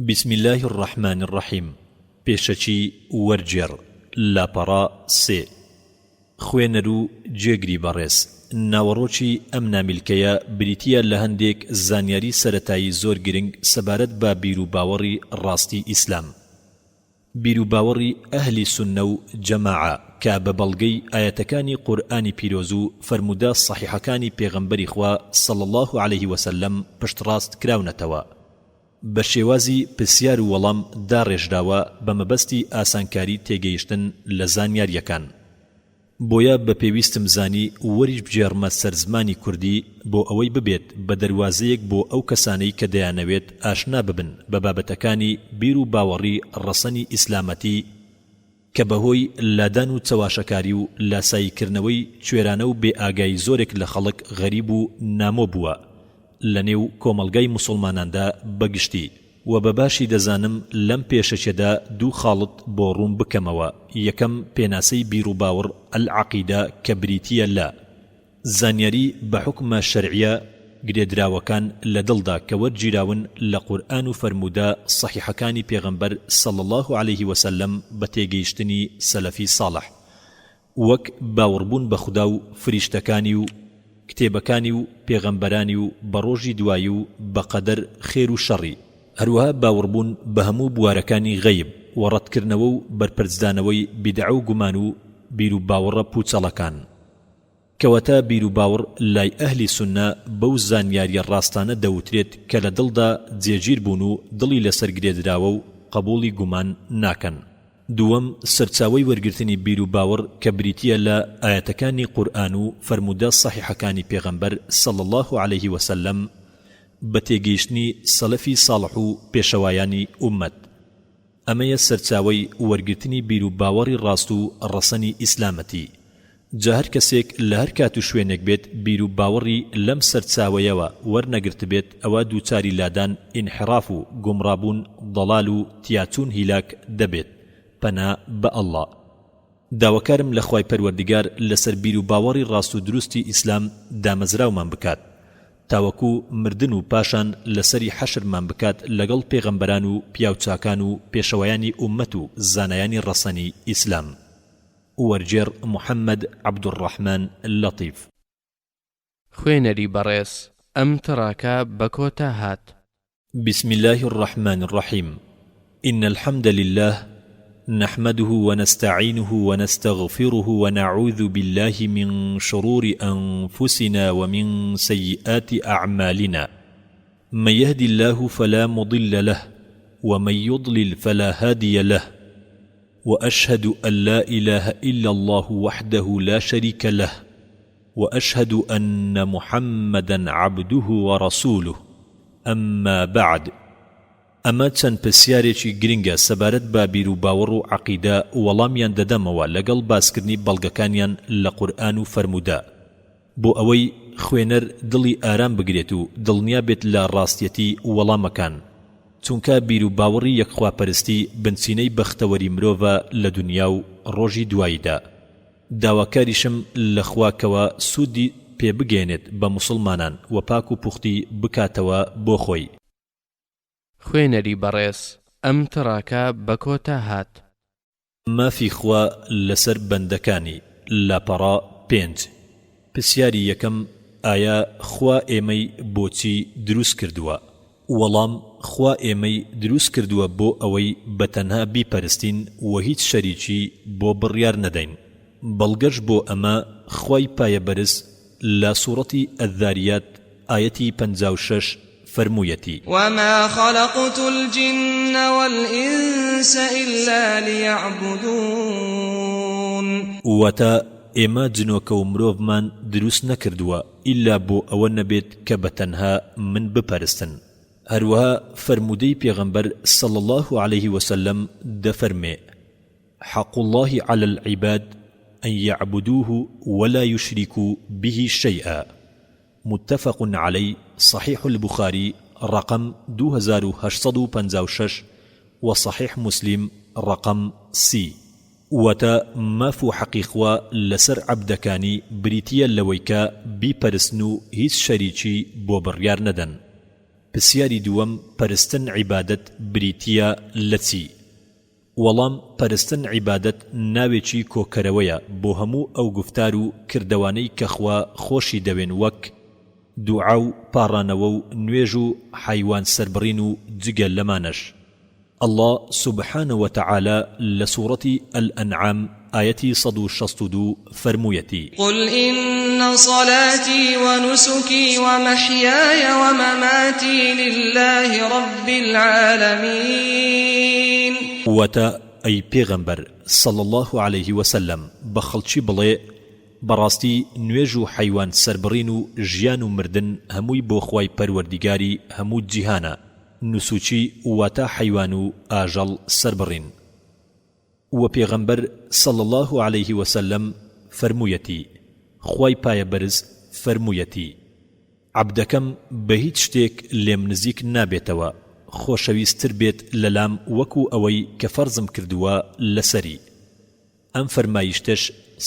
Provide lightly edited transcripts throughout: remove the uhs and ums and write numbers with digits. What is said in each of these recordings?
بسم اللە الرحمن الرحیم پێشەکی وەرگێڕ، لاپەڕە سێ. خوێنەرو گوێگری بەڕێز، ناوەڕۆکی ئەم نامیلکەیە بریتییە لە هەندێک زانیاری سەرەتایی زۆر گرنگ سەبارەت بە بیروباوەڕی ڕاستی ئیسلام. بیروباوەڕی ئەهلی سوننە و جەماعە کە بە بەڵگەی ئایەتەکانی قورئانی پیرۆز و فەرموودە سەحیحەکانی پێغەمبەری خوا صلی اللە علیه وسلم پشتڕاست کراونەتەوە. بە شێوازی پرسیار و وەڵام داڕێژراوە بە مەبەستی ئاسانکاری تێگەیشتن لە زانیارییەکان. بۆیە بە پێویستم زانی وەریش بگێڕمە سەر زمانی کوردی بۆ ئەوەی ببێت بە دەروازەیەک بۆ ئەو کەسانەی کە دەیانەوێت ئاشنا ببن بە بابەتەکانی بیر و باوەڕی ڕەسەنی ئیسلامەتی کە بەهۆی لادان و چەواشەکاری و لاسایی کردنەوەی کوێرانە و بێ ئاگایی زۆرێک لە خەڵک غەریب و نامۆ بووە لە نێو کۆمەڵگای موسوڵماناندا بە گشتی. وە بە باشی دەزانم لەم پێشەکیەدا دوو خاڵت بۆ ڕوون بکەمەوە، یەکەم پێناسەی بیروباوڕ العقیدە کە بریتیە لە، زانیاری بە حوکمە شەرعیە گرێدراوەکان لە دڵدا کە وەرگیراون لە قورئان و فەرموودە سەحیحەکانی پێغەمبەر صلی اللە علیه وسلم بە تێگەیشتنی سەلەفی صاڵح وەک باوڕبوون بە خودا و فریشتەکانی و کتێبەکانی و پێغەمبەرانی و بە ڕۆژی دوایی و بە قەدەر خێر و شەڕی، هەروەها باوڕبوون بە هەموو بوارەکانی غەیب و ڕەتکردنەوە و بەرپەرچدانەوەی بیدعە و گومان و بیروباوڕە پوچەڵەکان. کەواتە بیروباوڕ لای ئەهلی سوننە بەو زانیاریە ڕاستانە دەوترێت کە لە دڵدا جێگیر بوون و دڵی لەسەر گرێدراوە و قەبوڵی گومان ناکەن. دووەم، سەرچاوەی وەرگرتنی بیروباوەڕ کە بریتییە لە ئایەتەکانی قورئان و فەرموودە سەحیحەکانی پێغەمبەر صلی اللە علیه وسلم بە تێگەیشتنی سەلەفی ساڵح و پێشەوایانی ئوممەت. ئەمەیە سەرچاوەی وەرگرتنی بیروباوەڕی ڕاست و ڕەسەنی ئیسلامەتی. جا هەر کەسێک لە هەر کات و شوێنێک بێت بیرو باوەڕی لەم سەرچاوەیەوە وەرنەگرتبێت ئەوا دووچاری لادان انحراف و گومڕابوون ضلال و تیاچوون هیلاک دەبێت پەنا بە اللە. داواکارم لە خوای پەروەردگار لەسەر بیرو باوەڕی ڕاست و دروستی ئیسلام دامەزراومان بکات تاوەکو مردن و پاشان لەسەری حەشرمان بکات لەگەڵ پێغەمبەران و پیاوچاکان و پێشەوایانی ئوممەت و زانایانی ڕەسەنی ئیسلام. وەرگێڕ، محەمەد عەبدولڕەحمان لەتیف. خوێنەری بەڕێز ئەم تڕاکە بە کۆتا هات. بسم اللە الرحمن الرحیم ان الحمد للە نحمده ونستعینه ونستغفره ونعوذ باللە من شرور انفسنا ومن سیئات اعمالنا من یهد اللە فلا مضل له ومن یضلل فلا هادی له واشهد ان لا اله الا اللە وحده لا شریک له واشهد ان محمدا عبده ورسوله اما بعد ئەمە چەند پرسیارێکی گرنگە سەبارەت بە بیروباوەڕ و عەقیدە وەڵامیان دەدەمەوە لەگەڵ باسکردنی بەڵگەکانیان لە قورئان و فەرموودە بۆ ئەوەی خوێنەر دڵی ئارام بگرێت و دڵنیا بێت لە ڕاستیەتی وەڵامەکان، چونکە بیروباوەڕی یەکخواپەرستی بنچینەی بەختەوەری مرۆڤە لە دونیا و ڕۆژی دواییدا. داواکاریشم لە خوا کەوا سوودی پێ بگەیەنێت بە موسڵمانان و پاک و پوختی بکاتەوە بۆ خۆی. خوێنەری بەڕێز ئەم تڕاکە بە کۆتا هات. مافی خوا لەسەر بەندەکانی، لاپەڕە پێنج. پرسیاری یەکەم، ئایا خوا ئێمەی بۆچی دروست کردووە؟ وەڵام، خوا ئێمەی دروست کردووە بۆ ئەوەی بە تەنها بیپەرستین و هیچ شەریکی بۆ بڕیار نەدەین. بەڵگەش بۆ ئەمە خوای پایەبەرز لە سوڕەتی الذاریات ئایەتی 56 فەرموویەتی. وما خلقت الجن والانس الا لیعبدون. واتە، ئێمە جنۆکە و مرۆڤمان دروست نەکردووە ئیلا بۆ ئەوە نەبێت کە بە تەنها من بپەرستن. هەروەها فەرموودەی پێغەمبەر صلی اللە علیه وسلم دەفەرمێ، حق اللە علی العباد ان یعبدوه ولا یشرکوا به شیئا متفق علیه صحیح البخاری ڕەقەم 2856 و صحیح مسلم ڕەقەم سی. واتە، ماف و حەقی خوا لەسەر عەبدەکانی بریتیە لەوەی کە بیپەرستن و هیچ شەریکی بۆ بڕیار نەدەن. پسیاری دووەم، پەرستن عیبادەت بریتییە لە چی؟ وەڵام، پەرستن عیبادەت ناوێکی کۆکەرەوەیە بۆ هەموو ئەو گوفتار و کردەوانەی کە خوا خۆشی دەوێن وەک، دوعا و پاڕانەوە و نوێژ و حەیوان سەربڕین و جگە لەمانەش. اللە سبحانە وتعالی لە سوڕەتی الانعام ئایەتی 162 فەرموویەتی. قل إن صلاتي ونسكي ومحياي ومماتي لله رب العالمین. واتە، ئەی پێغەمبەر، صلی اللە علیه وسلم، بە خەڵکی بڵێ، بەڕاستی نوێژ و حەیوان سەربڕین و ژیان و مردن هەمووی بۆ خوای پەروەردیگاری هەموو جیهانە، نوسوکی واتە حەیوان و ئاژەڵ سەربڕین. وە پێغەمبەر، صلی اللە علیه وسلم، فەرموویەتی، خوای پایەبەرز فەرموویەتی، عەبدەکەم بە هیچ شتێک لێم نزیک نابێتەوە خۆشەویست تر بێت لەلام وەکو ئەوەی کە فەرزم کردووە لەسەری. ئەم فەرمایشتەش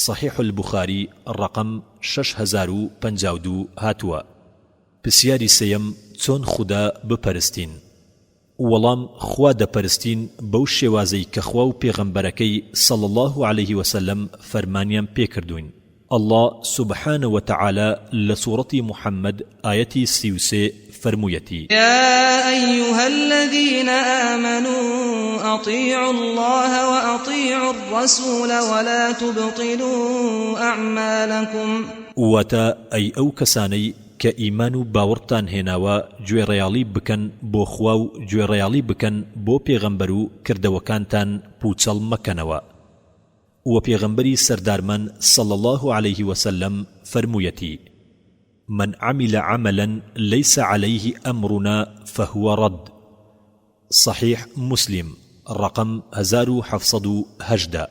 صحیح البخاری ڕەقەم 6052 هاتووە. پسیاری سێیەم، چۆن خودا بپەرستین؟ وەڵام، خوا دەپەرستین بەو شێوازەی کە خوا و پێغەمبەرەکەی صلی اللە علیه وسلم فەرمانیان پێکردووین، اللە سبحانە وتعالی لە سوڕەتی محمد ئایەتی 33 فەرموویەتی. یا ایها الذین آمنوا اطیعوا اللە وأطیعوا الرسول ولا تبطلوا اعمالکم. واتە، ئەی ئەو کەسانەی کە ئیمان و باوەڕتان هێناوە گوێڕەیاڵی بکەن بۆ خوا و گوێڕەیاڵی بکەن بۆ پێغەمبەر و کردەوەکانتان پوچەڵ مەکەنەوە وە پێغەمبەری سەردارمان صلی اللە علیه وسلم فەرموویەتی من عمل عملا لیس علیه امرنا فهو رد صحیح مسلم ڕەقەم 1718.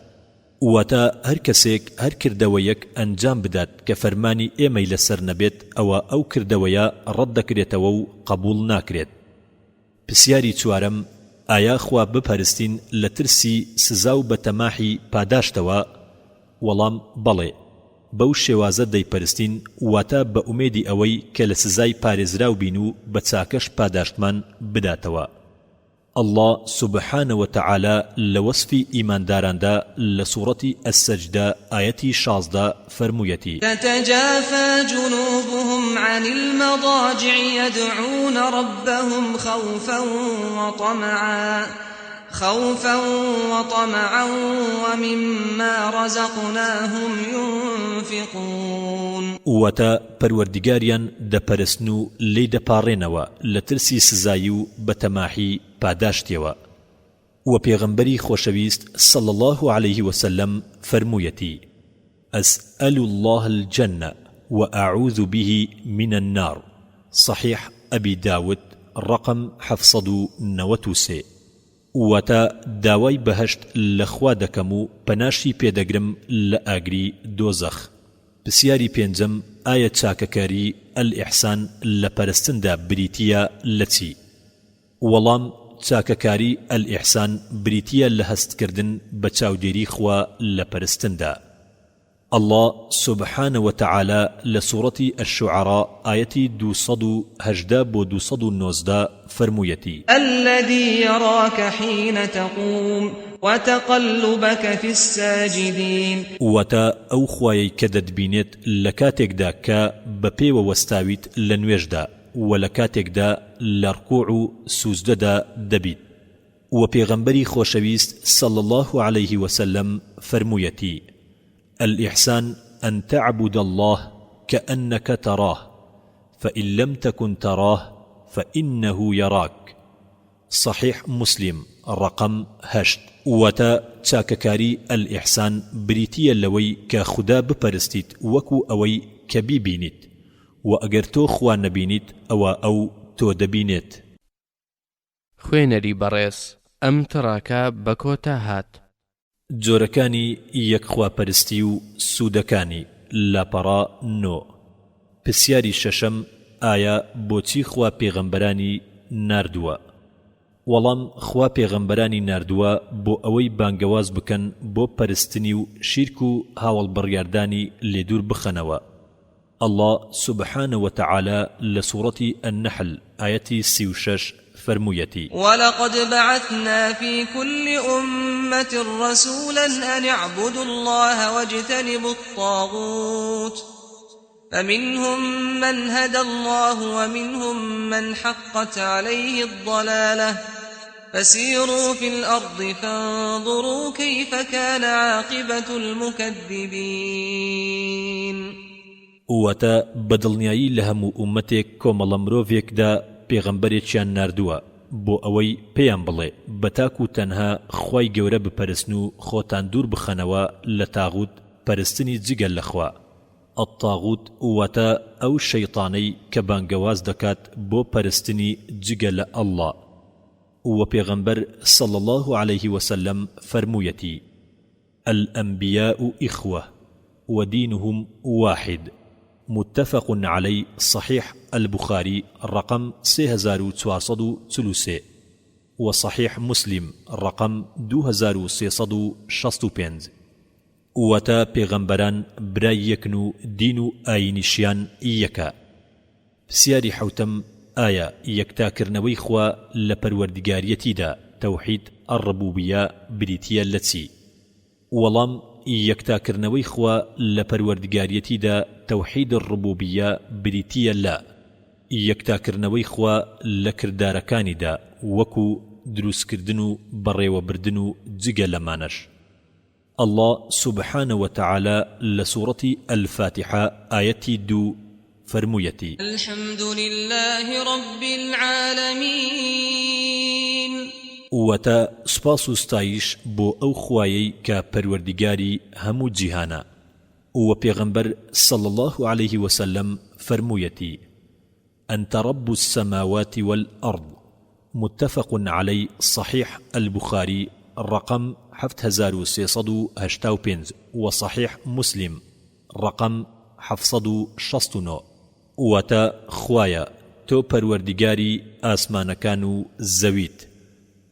واتە، هەر کەسێک هەر کردەوەیەک ئەنجام بدات کە فەرمانی ئێمەی لەسەر نەبێت ئەوا ئەو کردەوەیە ڕەت دەکرێتەوە و قەبوڵ ناکرێت. پسیاری چوارەم، ئایا خوا بپەرستین لە ترسی سزا و بە تەماحی پاداشتەوە؟ وەڵام، بەڵێ. بەو شێوازە دەیپەرستین واتە بە ئومێدی ئەوەی کە لە سزای پارێزراو بین و بە چاکەش پاداشتمان بداتەوە. اللە سبحانە وتعالی لە وەسفی ئیمانداراندا لە سوڕەتی السجدە ئایەتی 16 فەرموویەتی. تتجافی جنوبهم عن المضاجع یدعون ربهم خوفا وطمعا خوفا وطمعا ومما رزقناهم ينفقون. واتە، پەروەردگاریان دەپەرستن و لێی دەپاڕێنەوە لە ترسی سزایی و بە تەماحی پاداشتیەوە. وە پێغەمبەری خۆشەویست صلی اللە علیه وسلم فەرموویەتی، اسأل اللە الجنە وأعوذ به من النار، صحیح ابی داود ڕەقەم 793. واتە، داوای بەهەشت لە خوا دەکەم و پەناشی پێ دەگرم لە ئاگری دۆزەخ. پسیاری پێنجەم، ئایا چاکەکاری، الاحسان، لە پەرستندا بریتییە لە چی؟ وەڵام، چاکەکاری، الاحسان، بریتییە لە هەستکردن بە چاودێری خوا لە پەرستندا. اللە سبحانە وتعالی لە سوڕەتی الشعراء ئایەتی 218 بۆ 219 فەرموویەتی. الذی یراک حین تقوم وتقلبک فی الساجدین. واتە، ئەو خوایەی کە دەتبینێت لە کاتێکدا کە بە پێوە وەستاویت لە نوێژدا، وە لە کاتێکدا لە ڕکوع و سوجدەدا دەبیت. وە پێغەمبەری خۆشەویست صلی اللە علیه وسلم فەرموویەتی، الإحسان أن تعبد اللە کأنک تراه فإن لم تکن تراه فإنه یراک، صحیح مسلم ڕەقەم هەشت. واتە، چاکەکاری، الإحسان، بریتییە لەوەی کە خودا بپەرستیت وەکو ئەوەی کە بیبینیت، وە ئەگەر تۆ خوا نەبینیت ئەوا ئەو تۆ دەبینێت. خوێنەری بەڕێز ئەم تڕاکە بە کۆتا هات. جۆرەکانی یەکخواپەرستی و سوودەکانی، لاپەڕە نۆ. پرسیاری شەشەم، ئایا بۆچی خوا پێغەمبەرانی ناردووە؟ وەڵام، خوا پێغەمبەرانی ناردووە بۆ ئەوەی بانگەواز بکەن بۆ پەرستنی و شیرک و هاوەڵ بڕیاردانی لێ دوور بخەنەوە. اللە سبحانە وتعالی لە سوڕەتی النحل ئایەتی 36 فەرموویەتی. ولقد بعثنا في كل أمة رسولا أن اعبدوا الله واجتنبوا الطاغوت فمنهم من هدى الله ومنهم من حقت عليه الضلالة فسيروا في الأرض فانظروا كيف كان عاقبة المكذبين. واتە، بەدڵنیایی لە هەموو ئوممەتێک کۆمەڵە مرۆڤێکدا پێغەمبەرێکیان ناردووە بۆ ئەوەی پێیان بڵێ، بە تاک و تەنها خوای گەورە بپەرستن و خۆتان دوور بخەنەوە لە تاغوت پەرستنی جگە لە خوا، الطاغوت واتە ئەو شەیتانەی کە بانگەواز دەکات بۆ پەرستنی جگە لە اللە، وە پێغەمبەر صلی اللە علیه وسلم فەرموویەتی، الانبیاء اخوە ودینهم واحد، متفق علیه صحیح البخاری ڕەقەم 3443 و صحیح مسلم ڕەقەم 2365. واتە پێغەمبەران برای یەکن و دین و ئایینیشیان یەکە. پسیاری حەوتەم، ئایا یەکتاکردنەوەی خوا لە پەروەردگاریەتیدا، توحید الربوبیە، بریتیە لە چی؟ وەڵام، یەکتاکردنەوەی خوا لە پەروەردگاریەتیدا، توحید الربوبیە، بریتیە لە، یەکتاکردنەوەی خوا لە کردارەکانیدا وەکو، دروستکردن و بەڕێوەبردن و جگە لەمانەش. اللە سبحانە وتعالی لە سوڕەتی الفاتحە ئایەتی دوو فەرموویەتی. الحمد للە رب العالمین. واتە، سوپاس و ستایش بۆ ئەو خوایەی کە پەروەردیگاری هەموو جیهانە. وە پێغەمبەر صلی اللە علیه وسلم فەرموویەتی، انت رب السماوات والارض متفق علی صحیح البخاری ڕەقەم 7385 و صحیح مسلم ڕەقەم 769. واتە، خوایە تۆ پەروەردیگاری ئاسمانەکان و زەویت،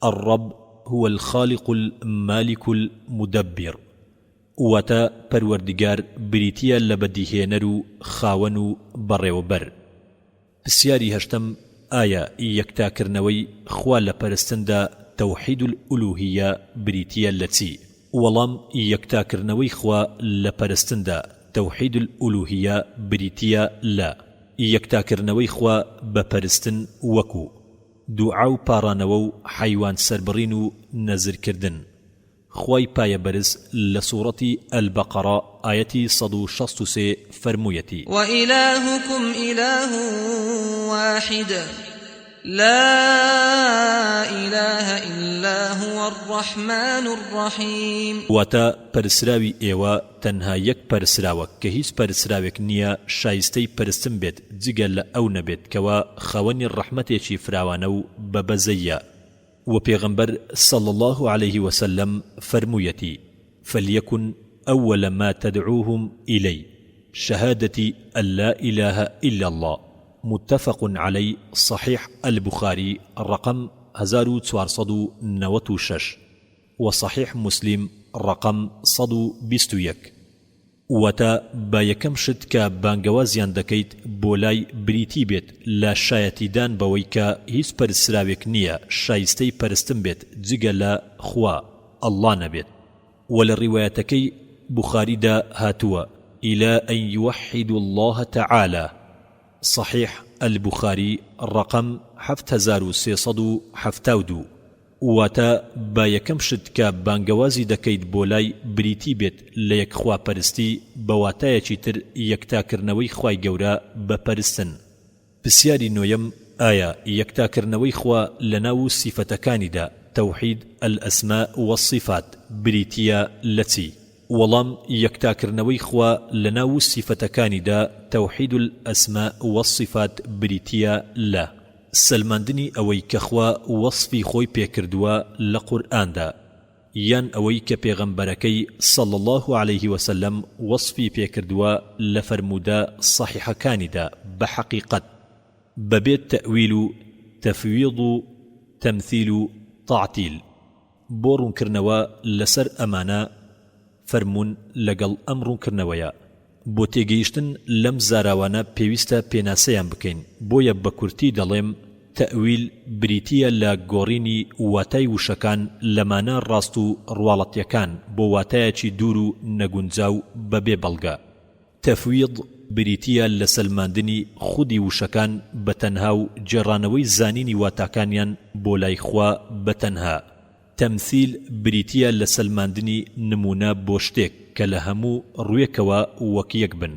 الرب هو الخالق المالک المدبر، واتە، پەروەردگار بریتییە لە بەدیهێنەر و خاوەن و بەڕێوەبەر. پسیاری هەشتەم، ئایا یەکتاکردنەوەی خوا لە پەرستندا توحید الالوهیە بریتییە لە چی؟ وەڵام، یەکتاکردنەوەی خوا لە پەرستندا توحید الالوهیە بریتییە لە، یەکتاکردنەوەی خوا بە پەرستن وەکو، دوعا و پاڕانەوە و حەیوان سەربڕین و نەزرکردن، خوای پایەبەرز لە سوڕەتی البقرە ئایەتی 163 فەرموویەتی. وإلهکم إله واحد لا إله إلا هو الرحمن الرحیم. واتە، پەرسراوی ئێوە تەنها یەک پەرسراوە کە هیچ پەرسراوێک نییە شایستەی پەرستن بێت جگە لە ئەو نەبێت کەوا خاوەنی ڕەحمەتێکی فراوانە و بە بەزەیە. وە پێغەمبەر صلی اللە علیه وسلم فەرموویەتی، فلیکن اول ما تدعوهم الی شهادة ان لا اله الا اللە، متفق علیه صحیح البخاری ڕەقەم 1496 و صحیح مسلم ڕەقەم 121. واتە با یەکەم شت کە بانگەوازیان دەکەیت بۆ لای بریتی بێت لە شایەتیدان بەوەی کە هیچ پەرستراوێک نییە شایستەی پەرستن بێت جگە لە خوا، اللە، نەبێت. وە لە ڕیوایەتەکەی بوخاریدا هاتووە، الی ان یوحدوا اللە تعالی، صحیح البخاری ڕەقەم 7372. واتە، با یەکەم شت کە بانگەوازی دەکەیت بۆ لای بریتی بێت لە یەک خوا پەرستی بە واتایەکی تر یەکتاکردنەوەی خوای گەورە بە پەرستن. پسیاری نۆیەم، ئایا یەکتاکردنەوەی خوا لە ناو و سیفەتەکانیدا، توحید الاسماء والصفات، بریتییە لە چی؟ وەڵام، یەکتاکردنەوەی خوا لە ناو و سیفەتەکانیدا، توحید الاسماء والصفات، بریتییە لە. سەلماندنی ئەوەی کە خوا وەسفی خۆی پێکردووە لە قورئاندا، یان ئەوەی کە پێغەمبەرەکەی صلی اللە علیه وسلم وەسفی پێکردووە لە فەرموودە صەحیحەکانیدا بە حەقیقەت، بەبێ تەئویل و تەفویض و تەمثیل و تەعتیل. بۆ ڕوونکردنەوە لەسەر ئەمانە فەرموون لەگەڵ ئەم ڕوونکردنەوەیە. بۆ تێگەیشتن لەم زاراوانە پێویستە پێناسەیان بکەین، بۆیە بە کورتی دەڵێم تەئویل بریتییە لە گۆڕینی واتای وشەکان لە مانا ڕاست و ڕواڵەتییەکان بۆ واتایەکی دوور و نەگونجاو بەبێ بەڵگە. تەفویض بریتییە لە سەلماندنی خودی وشەکان بە تەنها و گێڕانەوەی زانینی واتاکانیان بۆ لای خوا بە تەنها. تەمسیل بریتییە لە سەلماندنی نموونە بۆ شتێک کە لە هەموو ڕووێکەوە وەک یەک بن.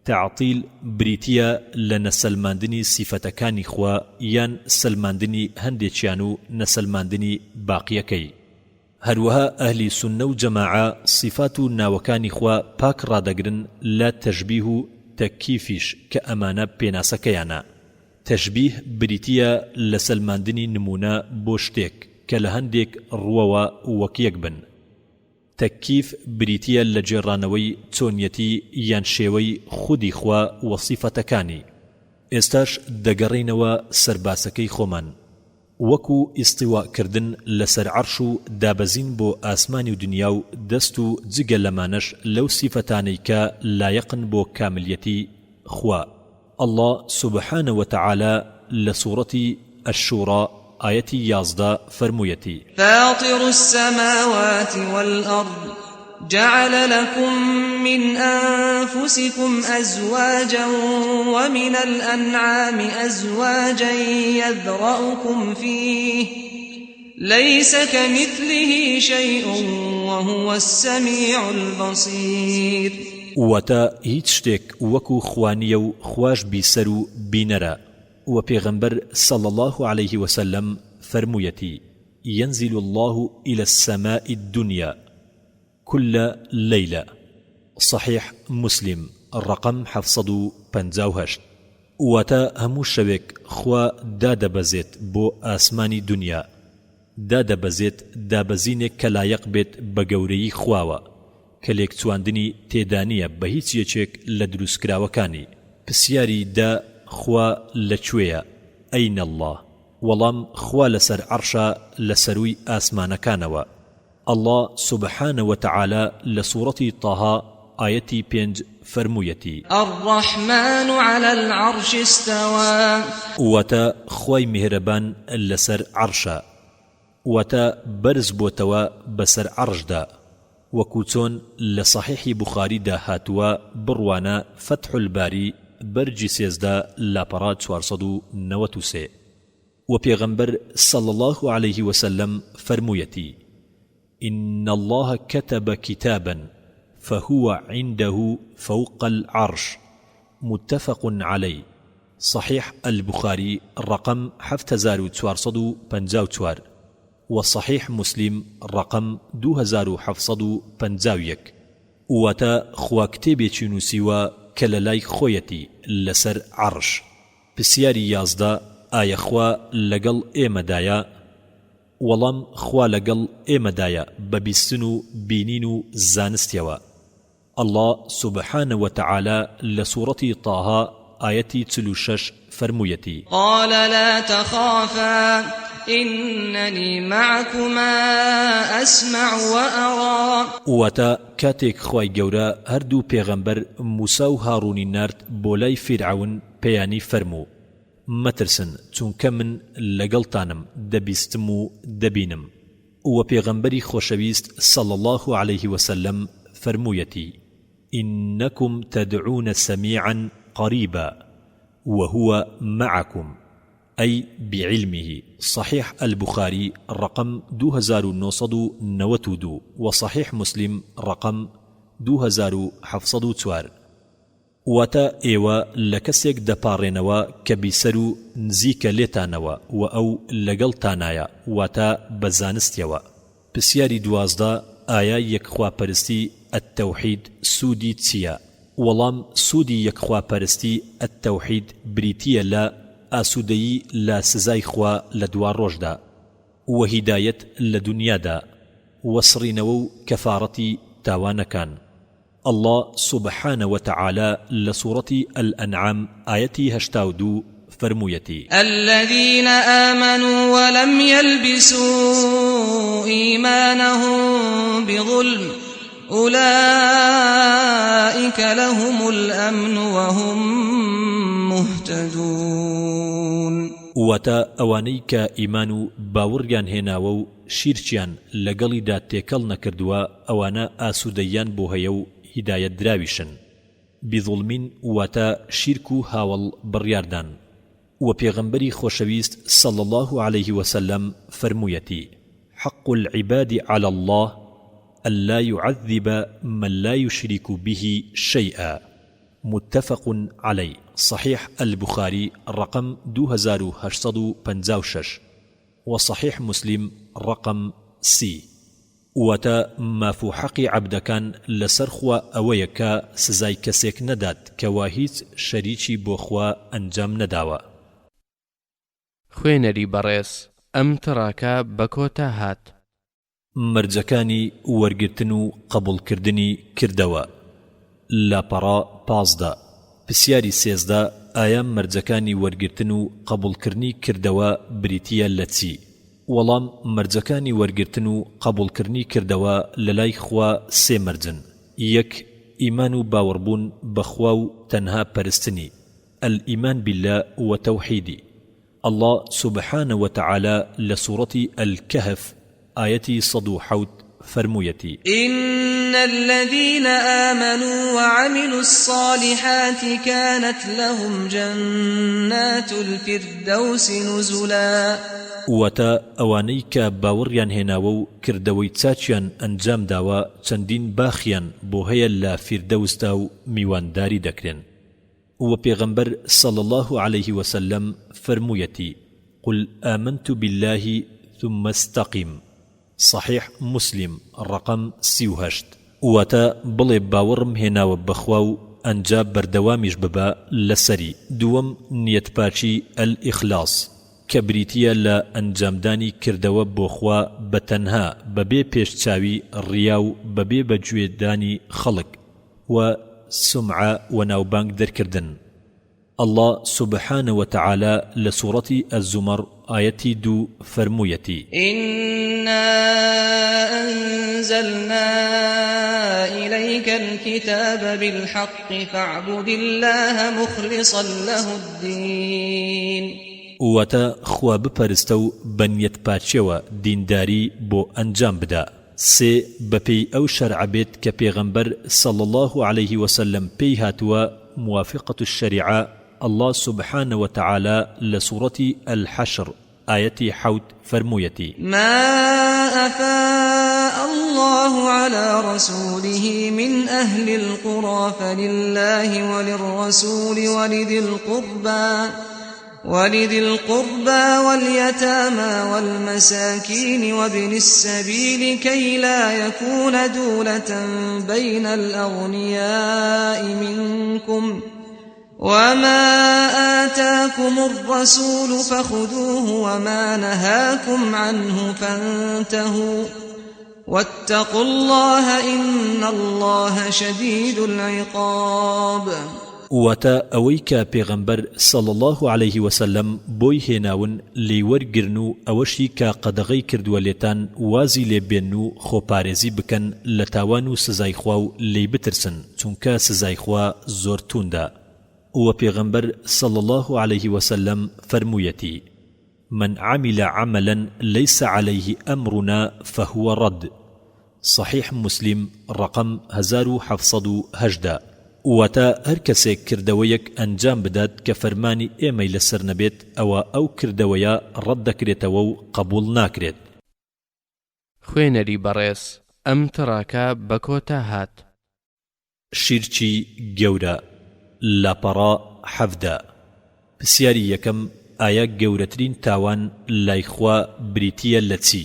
تەعتیل بریتییە لە نەسەلماندنی سیفەتەکانی خوا یان سەلماندنی هەندێکیان و نەسەلماندنی باقییەکەی. هەروەها ئەهلی سوننە و جەماعە سیفات و ناوەکانی خوا پاک ڕادەگرن لە تەشبیه و تەکیفیش کە ئەمانە پێناسەکەیانە. تەشبیه بریتییە لە سەلماندنی نموونە بۆ شتێک کە لە هەندێک ڕووەوە وەک یەک بن. تەکیف بریتییە لە گێڕانەوەی چۆنیەتی یان شێوەی خودی خوا و سیفەتەکانی. ئێستاش دەگەڕێینەوە سەر باسەکەی خۆمان. وەکو ئیستیواء کردن لەسەر عەرش و دابەزین بۆ ئاسمانی و دنیا و دەست و جگە لەمانەش لەو سیفەتانەی کە لایەقن بۆ کاملیەتی خوا اللە سبحانە وتعالی لە سوڕەتی، الشورا، ئایەتی 11 فەرموویەتی. فاطر السماوات والأرض جعل لكم من أنفسكم أزواجا ومن الأنعام أزواجا يذرأكم فيه ليس كمثله شيء وهو السميع البصير. واتە، هیچ شتێک وەکو خوا نییە و خواش بیسەر و بینەرە، وە پێغەمبەر صلی اللە علیه وسلم فەرموویەتی، ينزل اللە الی السماء الدنیا کل لیلە، صحیح مسلم ڕەقەم 758. واتە، هەموو شەوێک خوا دادەبەزێت بۆ ئاسمانی دونیا، دادەبەزێت دابەزینێک کە لایەق بێت بە گەورەیی خواوە، کە لێکچواندنی تێدانیە بە هیچ یەکێک لە دروستکراوەکانی. پسیاری دە، خوا لە کوێیە؟ این اللە؟ وەڵام، خوا لەسەر عەڕشە لە سەرووی ئاسمانەکانەوە. اللە سبحانە وتعالی لە سوڕەتی طه ئایەتی پێنج فەرموویەتی. الرحمن علی العرش استوی. واتە، خوای میهرەبان لەسەر عەڕشە. واتە، بەرز بۆتەوە بەسەر عەڕشدا. وەکو چۆن لە صەحیحی بوخاری دا هاتووە بڕوانە فتح الباری بەرگی 13 لاپەڕە 493. وە پێغەمبەر صلی اللە علیه وسلم فەرموویەتی، ان اللە کتب کتابا فهو عنده فوق العرش، متفق علیه، صحیح البخاری ڕەقەم 7454 وە صحیح مسلم ڕەقەم 2751. واتە، خوا کتێبێکی نووسیوە کە لەلای خۆیەتی لەسەر عەڕش. پسیاری 11، ئایە خوا لەگەڵ ئێمەدایە؟ وەڵام، خوا لەگەڵ ئێمەدایە بە بیستن و بینین و زانستیەوە. اللە سبحانە وتعالی لە سوڕەتی طه ئایەتی 46 فەرموویەتی. قال لا تخافا اننی معکما اسمع وارا. واتە، کاتێک خوای گەورە هەردوو پێغەمبەر موسا و هاڕونی نارد بۆ لای فیرعەون پێیانی فەرموو، مەترسن چونکە من لەگەڵتانم دەبیستم و دەبینم. وە پێغەمبەری خۆشەویست صلی اللە علیه وسلم فەرموویەتی، انکم تدعون سمیعا قریبا وهو معکم ای بعلمه، صحیح البخاری ڕەقەم 2992 و صحیح مسلم ڕەقەم 2704. واتە، ئێوە لە کەسێک دەپاڕێنەوە کە بیسەر و نزیکە لێتانەوە وە ئەو لەگەڵتانایە، واتە، بە زانستیەوە. پسیاری 12، ئایا یەکخواپەرستی، التوحید، سوودی چیە؟ وەڵام، سوودی یەکخواپەرستی، التوحید، بریتیە لە، ئاسوودەیی لە سزای خوا لە دواڕۆژدا، وە هیدایەت لە دونیادا، وە سڕینەوە و کەفاڕەتی تاوانەکان. اللە سبحانە وتعالی لە سوڕەتی الانعام ئایەتی 82 فەرموویەتی. الذین آمنوا ولم یلبسوا ایمانهم بظلم. أولئک لهم الأمن وهم مهتدون. واتە، ئەوانەی کە ئیمان و باوەڕیان هێناوە و شیرکیان لەگەڵیدا تێکەڵ نەکردووە ئەوانە ئاسوودەییان بۆ هەیە و هیدایەت دراویشن. بظلم واتە شیرک و هاوەڵ بڕیاردان. وە پێغەمبەری خۆشەویست صلی اللە علیه وسلم فەرموویەتی، حق العباد علی اللە ان لا یعذب من لا یشرک به شیئا، متفق علیه، صحیح البخاری ڕەقەم 2856 و صحیح مسلم ڕەقەم سی. واتە، ماف و حەقی عەبدەکان لەسەر خوا ئەوەیە کە سزای کەسێک نەدات کەوا هیچ شەریکی بۆ خوا ئەنجام نەداوە. خوێنەری بەڕێز ئەم تڕاکە بە کۆتا هات. مەرجەکانی وەرگرتن و قەبوڵکردنی کردەوە، لاپەڕە 15، پسیاری 13، ئایا مەرجەکانی وەرگرتن و قەبوڵکرنی کردەوە بریتییە لە چی؟ وەڵام، مەرجەکانی وەرگرتن و قەبوڵکردنی کردەوە لەلای خوا سێ مەرجن، یەک، ئیمان و باوەڕبوون بە خوا و تەنها پەرستنی، الایمان باللە و توحیدی، اللە سبحانە وتعالی لە سوڕەتی الکهف ئایەتی 107 فەرموویەتی. إن الذین آمنوا وعملوا الصالحات کانت لهم جنات الفردوس نزلا. واتە، ئەوانەی کە باوەڕیان هێناوە و کردەوەی چاکیان ئەنجام داوە چەندین باخیان بۆ هەیە لە فیردەوسدا و میوانداری دەکرێن. وە پێغەمبەر صلی اللە علیه وسلم فەرموویەتی، قل آمنت باللە ثم استقم، صحیح مسلم ڕەقەم 38. واتە، بڵێ باوەڕم هێناوە بەخوا و ئەنجا بەردەوامیش ببە لەسەری. دووەم، نیەتپاکی، الاخلاص، کە بریتییە لە ئەنجامدانی کردەوە بۆ خوا بە تەنها بەبێ پێش چاوی ڕیا و بەبێ بە گوێ دانی خەڵک و سومعە و ناوبانگ دەرکردن. اللە سبحانە وتعالی لە سوڕەتی الزمر ئایەتی دوو فەرموویەتی. إنا أنزلنا إليك الكتاب بالحق فاعبد الله مخلصا له الدین. واتە، خوا بپەرستە و بە نیەت پاکیەوە دینداری بۆ ئەنجام بدە. سێ، بەپێی ئەو شەرعە بێت کە پێغەمبەر صلی اللە علیه وسلم پێی هاتووە، موافقە الشریعە، اللە سبحانە وتعالی لە سوڕەتی الحشر ئایەتی حەوت فەرموویەتی. ما أفاء اللە علی رسوله من أهل القری فللە وللرسول ولذی القربی ولذی القربی والیتامی والمساکین وابن السبیل کی لا یکون دولة بین الاغنیاء منکم وما آتاکم الرسول فخذوه وما نهاکم عنه فانتهوا واتقوا اللە ان اللە شدید العقاب. واتە، ئەوەی کە پێغەمبەر صلی اللە علیه وسلم بۆی هێناون لێی وەرگرن و ئەوەشی کە قەدەغەی کردووە لێتان وازی لێ بێنن و خۆپارێزی بکەن لە تاوان و سزای خوا و لێی بترسن چونکە سزای خوا زۆر تووندە وە پێغەمبەر صلی اللە علیه وسلم فەرموویەتی، من عمل عملا لیس علیه امرنا فهو رد، صحیح مسلم ڕەقەم 1718، واتە، هەر کەسێک کردەوەیەک ئەنجام بدات کە فەرمانی ئێمەی لەسەر نەبێت ئەوا ئەو کردەوەیە ڕەت دەکرێتەوە و قەبوڵ ناکرێت. خوێنەری بەڕێز ئەم تڕاکە بە کۆتا هات. شیرکی گەورە، لاپەڕە 17. پسیاری یەکەم، ئایا گەورەترین تاوان لای خوا بریتییە لە چی؟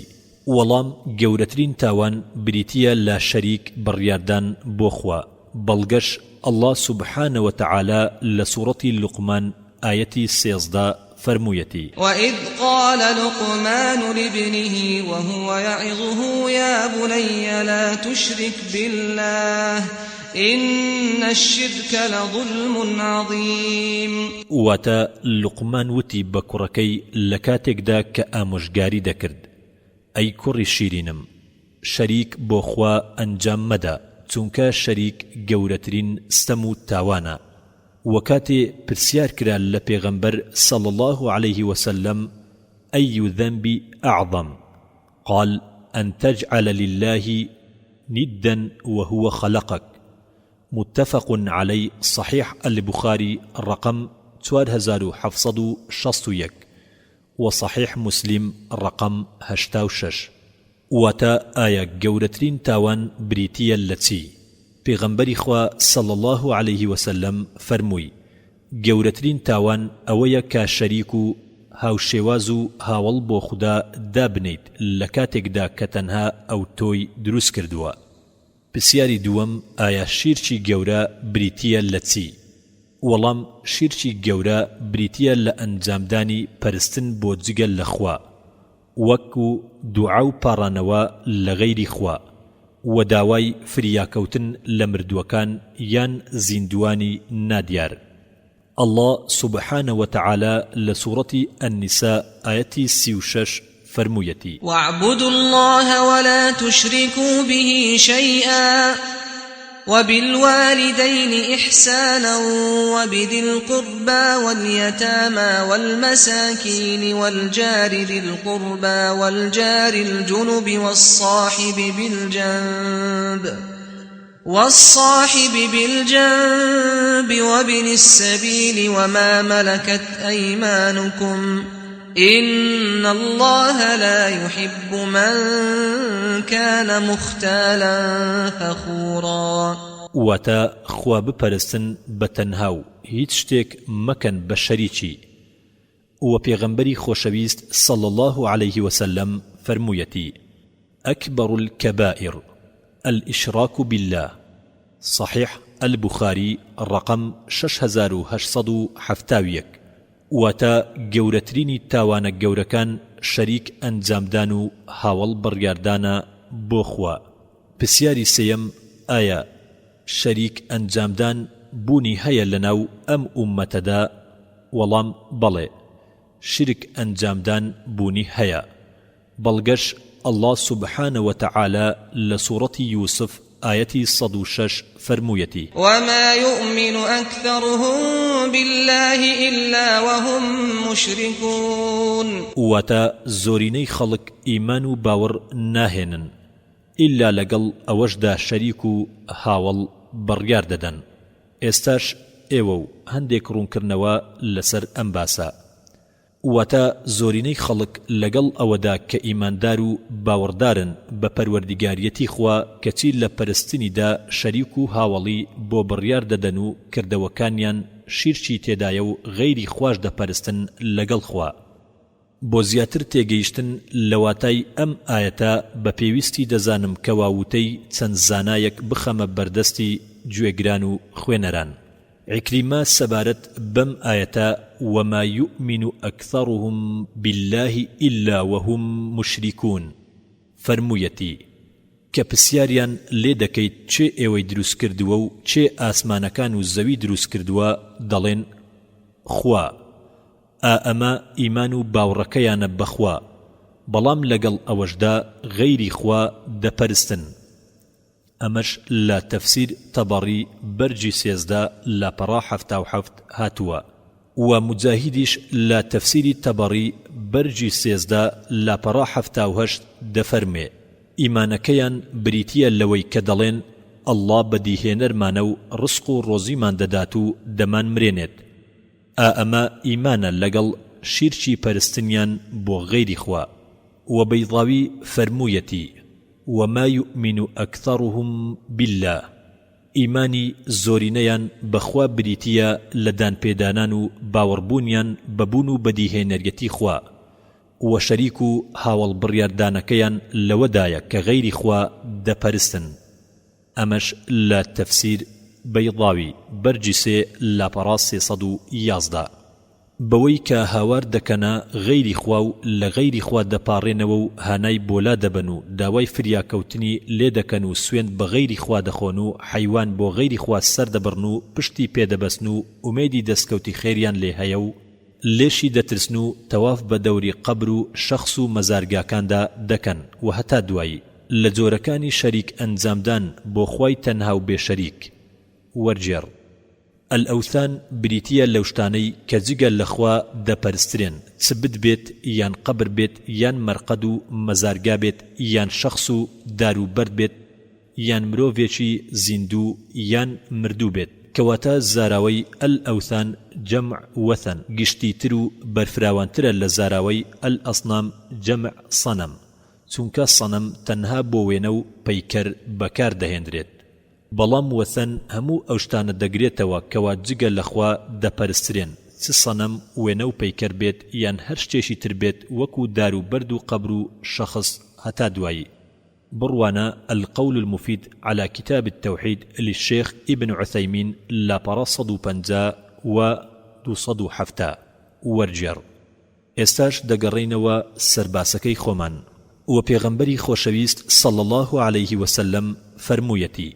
وەڵام، گەورەترین تاوان بریتییە لە شەریک بڕیاردان بۆ خوا، بەڵگەش، اللە سبحانە وتعالی لە سوڕەتی لوقمان ئایەتی 13 فەرموویەتی. وَإِذْ قَالَ لُقْمَانُ لِابْنِهِ وَهُوَ يَعِظُهُ يَا بُنَيَّ لَا تُشْرِكْ بِاللَّهِ إِنَّ الشِّرْكَ لَظُلْمٌ عَظِیمٌ. واتە، لوقمان وتی بە کوڕەکەی لە کاتێکدا کە ئامۆژگاری دەکرد، ئەی کوڕی شیرینم، شەریک بۆ خوا ئەنجام مەدە. چونکە شەریک گەورەترین ستەم و تاوانە. وە کاتێ پرسیار کرا لە پێغەمبەر صلی اللە علیه وسلم ای الذنب اعظم قال ان تجعل للە ندا وهو خلقک متفق علیه صحیح البخاری ڕەقەم 4761 و صحیح مسلم ڕەقەم 86. واتە، ئایا گەورەترین تاوان بریتییە لە چی؟ پێغەمبەری خوا صلی اللە علیه وسلم فەرمووی، گەورەترین تاوان ئەوەیە کە شەریک و هاوشێواز و هاوەڵ بۆ خودا دابنێیت لە کاتێکدا کە تەنها ئەو تۆی دروست کردووە. پرسیاری دووەم، ئایا شیرکی گەورە بریتییە لە چی؟ وەڵام، شیرکی گەورە بریتییە لە ئەنجامدانی پەرستن بۆ جگە لە خوا، وەک و دوعا و پاڕانەوە لە غەیری خوا، وە داوای فریاکەوتن لە مردووەکان یان زیندووانی نادیار. اللە سبحانە وتعالی لە سوڕەتی النساء ئایەتی 36 فەرموویەتی. واعبدوا اللە ولا تشرکوا به شیئا وبالوالدین إحسانا وبذی القربی والیتامی والمساکین والجار ذی القربی والجار الجنب والصاحب بالجنب والصاحب بالجنب وابن السبیل وما ملکت أیمانکم إن اللە لا یحب من کان مختالا فخورا. واتە، خوا بپەرستن بە تەنها و هیچ شتێک مەکەن بە شەریکی، وە پێغەمبەری خۆشەویست صلی اللە علیه وسلم فەرموویەتی، اکبر الکبائر الاشراک باللە، صحیح البخاری ڕەقەم 6871، واتە، گەورەترینی تاوانە گەورەکان شەریک ئەنجامدان و هاوەڵ بڕیاردانە بۆ خوا. پرسیاری سێیەم، ئایا شەریک ئەنجامدان بوونی هەیە لەناو ئەم ئوممەتەدا؟ وەڵام، بەڵێ، شیرک ئەنجامدان بوونی هەیە. بەڵگەش اللە سبحانە وتعالی لە سوڕەتی یوسف ئایەتی 106 فەرموویەتی. وما یومن اکثرهم باللە الا وهم مشرکون. واتە، زۆرینەی خەڵک ئیمان و باوەڕ ناهێنن ئیلا لەگەڵ ئەوەشدا شەریک و هاوەڵ بڕیار دەدەن. ئێستاش ئێوە و هەندێک ڕوونکردنەوە لەسەر ئەم باسە. واتە زۆرینەی خەڵک لەگەڵ ئەوەدا کە ئیماندار و باوەڕدارن بە پەروەردیگاریەتی خوا کەچی لە پەرستنیدا شەریک و هاوەڵی بۆ بڕیار دەدەن و کردەوەکانیان شیرکی تێدایە و غەیری خواش دەپەرستن لەگەڵ خوا. بۆ زیاتر تێگەیشتن لە واتای ئەم ئایەتە بە پێویستی دەزانم کەوا وتەی چەند زانایەک بخەمە بەردەستی گوێگران و خوێنەران. عیکریمە سەبارەت بەم ئایەتە وما یومن اکثرهم باللە الا وهم مشرکون فەرموویەتی، کە پرسیاریان لێ دەکەیت کێ ئێوەی دروست کردووە و کێ ئاسمانەکان و زەوی دروست کردووە دەڵێن خوا، ئا ئەمە ئیمان و باوڕەکەیانە بە خوا، بەڵام لەگەڵ ئەوەشدا غەیری خوا دەپەرستن. ئەمەش لە تەفسیر تەبەڕی بەرگی 13 لاپەڕە 77 هاتووە وە موجاهیدیش لە تەفسیری تەبەڕی بەرگی 13 لاپەڕە 78 دەفەرموێ ئیمانەکەیان بریتیە لەوەی کە دەڵێن اللە بەدیهێنەرمانە و ڕزق و ڕۆزیمان دەدات و دەمانمرێنێت ئا ئەمە ئیمانە لەگەڵ شیرکی پەرستنیان بۆ غەیری خوا وە بەیضاوی فەرموویەتی وما یومن اکثرهم باللە ئیمانی زۆرینەیان بە خوا بریتییە لە دانپێدانان و باوەڕبوونیان بە بوون و بەدیهێنەریەتی خوا وە شەریک و هاوەڵ بڕیاردانەکەیان لەوەدایە کە غەیری خوا دەپەرستن ئەمەش لە تەفسیر بەیضاوی بەرگی سێ لاپەڕە 311. بەوەی کە هاوار دەکەنە غەیری خوا و لە غەیری خوا دەپاڕێنەوە و هانای بۆ لا دەبەن و داوای فریاکەوتنی لێ دەکەن و سوێند بە غەیری خوا دەخۆن و حەیوان بۆ غەیری خوا سەر دەبڕن و پشتی پێ دەبەستن و ئومێدی دەستکەوتی خێریان لێ هەیە و لێشی دەترسن و تەواف بە دەوری قەبر و شەخس و مەزارگاکاندا دەکەن و هەتا دوایی. لە جۆرەکانی شەریک ئەنجامدان بۆ خوای تەنها و بێ شەریک. وەرگێڕ. الأوثان بریتییە لەو شتانەی کە جگە لە خوا دەپەرسترێن، چ بت بێت یان قەبر بێت یان مەرقەد و مەزارگا بێت یان شەخس و دار و بەرد بێت یان مرۆڤێکی زیندوو یان مردوو بێت، کەواتە زاراوەی الأوثان جمع وثن گشتیتر و بەرفراوانترە لە زاراوەی الأصنام جمع صنم، چونکە صنم تەنها بۆ وێنە و پەیکەر بەکار دەهێندرێت. بەڵام وەثەن هەموو ئەو شتانە دەگرێتەوە کەوا جگە لە خوا دەپەرسترێن، چ سەنەم، وێنە و پەیکەر بێت یان هەر شتێکی تر بێت وەکو دار و بەرد و قەبر و شەخس هەتا دوایی. بڕوانە، القول المفید علی کتاب التوحید للشیخ ابن عثیمین، لاپەڕە 150 و 270، وەرگێڕ. ئێستاش دەگەڕێینەوە سەر باسەکەی خۆمان، وە پێغەمبەری خۆشەویست صلی اللە علیه وسلم فەرموویەتی،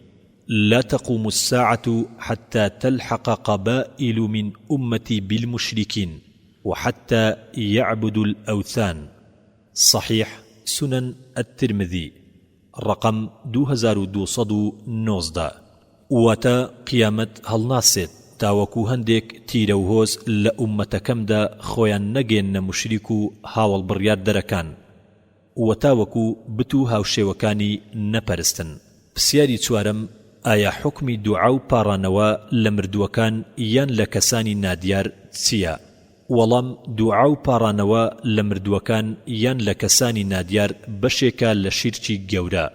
لا تقوم الساعە حتی تلحق قبائل من امتی بالمشرکین وحتی یعبدوا الاوثان، صحیح سنن الترمذی. ڕەقەم 2219. واتە، قیامەت هەڵناسێت تاوەکو هەندێک تیرە و هۆز لە ئوممەتەکەمدا خۆیان نەگەیەننە موشریک و هاوەڵ بڕیاردەرەکان، وە تاوەکو بت و هاوشێوەکانی نەپەرستن. پسیاری چوارەم، ئایا حوکمی دوعا و پاڕانەوە لە مردووەکان یان لە کەسانی نادیار چییە؟ وەڵام، دوعا و پاڕانەوە لە مردووەکان یان لە کەسانی نادیار بەشێکە لە شیرکی گەورە.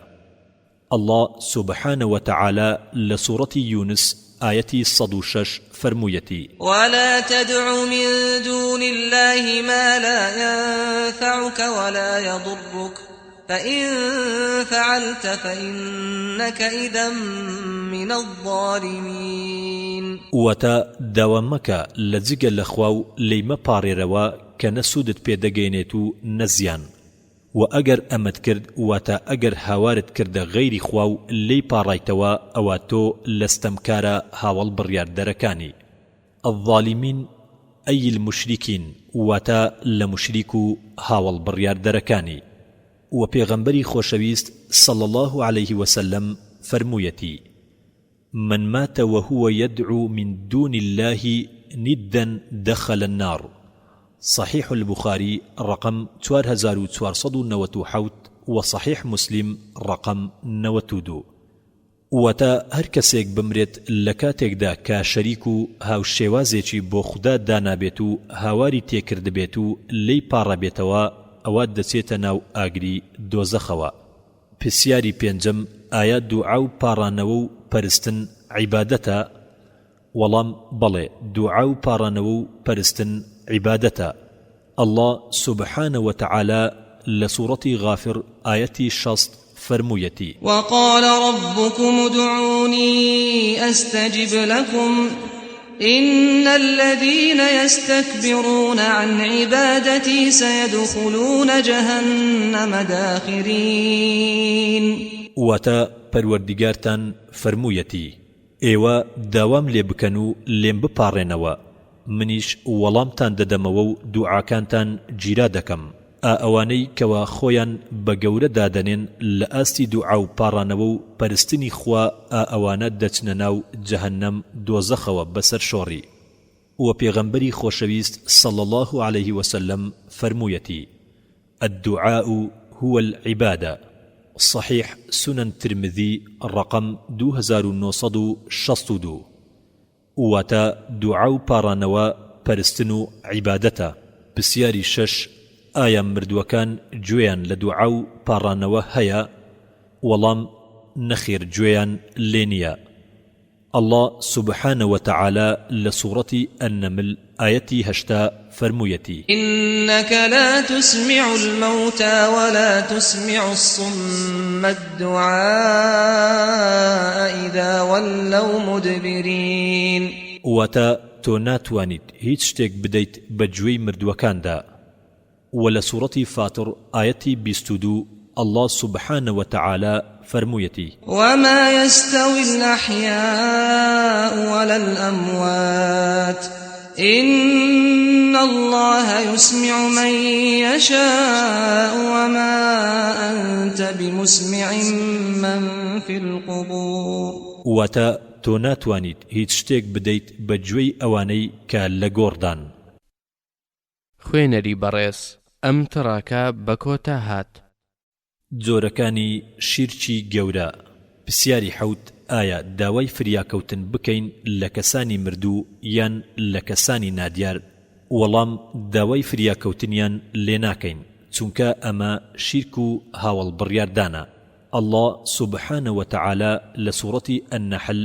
اللە سبحانە وتعالی لە سوڕەتی یونس ئایەتی 106 فەرموویەتی. ولا تدع من دون اللە ما لا ينفعک ولا یضرک فإن فعلت فإنک إذا من الظالمین. واتە، داوا مەکە لە جگە لە خوا و لێی مەپاڕێرەوە کە نە سوودت پێ دەگەیەنێت و نە زیان، وە ئەگەر ئەمەت کرد واتە ئەگەر هاوارت کردە غەیری خوا و لێی پاڕایتەوە ئەوا تۆ لە ستەمکارە هاوەڵ بڕیاردەرەکانی. الظالمین ای المشرکین واتە لە موشریک و هاوەڵ بڕیاردەرەکانی. وە پێغەمبەری خۆشەویست صلی اللە علیه وسلم فەرموویەتی، من مات وهو یدعو من دون اللە ندا دخل النار، صحیح البخاری ڕەقەم 4497 و صحیح مسلم ڕەقەم 92. واتە، هەر کەسێک بمرێت لە کاتێکدا کە شەریک و هاوشێوازێکی بۆ خودا دانابێت و هاواری تێکردبێت و لێی پاڕابێتەوە ئەوا دەچێتە ناو ئاگری دۆزەخەوە. پرسیاری پێنجەم، ئایا دوعا و پاڕانەوە و پەرستن عیبادەتە؟ وەڵام، بەڵێ دوعا و پاڕانەوە و پەرستن عیبادەتە، اللە سبحانە وتعالی لە سوڕەتی غافر ئایەتی 60 فەرموویەتی. وقال ربکم ادعونی استجب لکم ان الذین یستکبرون عن عبادتی سیدخلون جهنم داخرین. واتە، پەروەردیگارتان فەرموویەتی، ئێوە داوام لێ بکەن و لێم بپاڕێنەوە، منیش وەڵامتان دەدەمەوە و دوعاکانتان گیرا دەکەم. ئا ئەوانەی کەوا خۆیان بە گەورە دادەنێن لە ئاستی دوعا و پاڕانەوە و پەرستنی خوا ئا ئەوانە دەچنە ناو جەهەنەم دۆزەخەوە بەسەر شۆڕی. وە پێغەمبەری خۆشەویست صلی اللە علیه وسلم فەرموویەتی، الدعاء هو العبادە، صحیح سنن ترمذی ڕەقەم 2962. واتە، دوعا و پاڕانەوە پەرستن و عیبادەتە. پرسیاری شەش، ئایا مردووەکان گوێیان لە دوعا و پاڕانەوە هەیە؟ وەڵام، نەخێر گوێیان لێ نییە. اللە سبحانە وتعالی لە سوڕەتی النمل ئایەتی 80 فەرموویەتی. إنک لا تسمع الموتی ولا تسمع الصم الدعاء إذا ولوا مدبرین. واتە، تۆ ناتوانیت هیچ شتێک بدەیت بە گوێی مردووەکاندا. وە لە سوڕەتی فاتڕ ئایەتی 22 اللە سبحانە وتعالی فەرموویەتی. وما يستوي الأحياء ولا الأموات. ان اللە یسمع من یشاء وما انت بمسمع من فی القبور. واتە، تۆ ناتوانیت هیچ شتێک بدەیت بە گوێی ئەوانەی کە لە گۆڕدان. خوێنەری بەڕێز ئەم تڕاکە بە کۆتا هات. جۆرەکانی شیرکی گەورە. پسیاری حەوت، ئایا داوای فریاکەوتن بکەین لە کەسانی مردوو یان لە کەسانی نادیار؟ وەڵام، داوای فریاکەوتنیان لێ ناکەین، چونکە ئەمە شیرک و هاوەڵ بڕیاردانە، اللە سبحانە وتعالی لە سوڕەتی النحل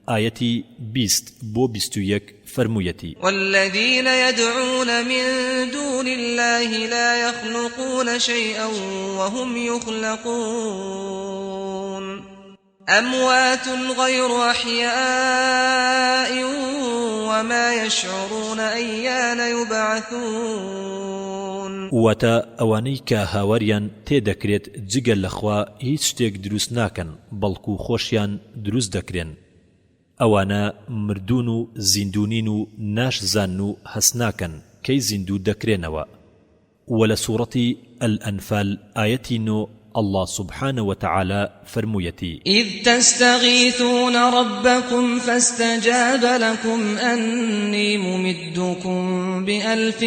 ئایەتی 20 بۆ 21 فەرموویەتی. والذین یدعون من دون اللە لا یخلقون شیئا وهم یخلقون اموات غیر احیاء وما یشعرون ایان یبعثون. واتە، ئەوانەی کە هاواریان تێ دەکرێت جگە لە خوا هیچ شتێک دروست ناکەن بەڵکو خۆشیان دروست دەکرێن ئەوانە مردوون و زیندوو نین و ناشزانن و هەست ناکەن کەی زیندوو دەکرێنەوە وە لە سوڕەتی، الانفال، ئایەتی نۆ اللە سبحانە وتعالی فەرموویەتی. اذ تستغیثون ربکم فاستجاب لکم انی ممدکم بألف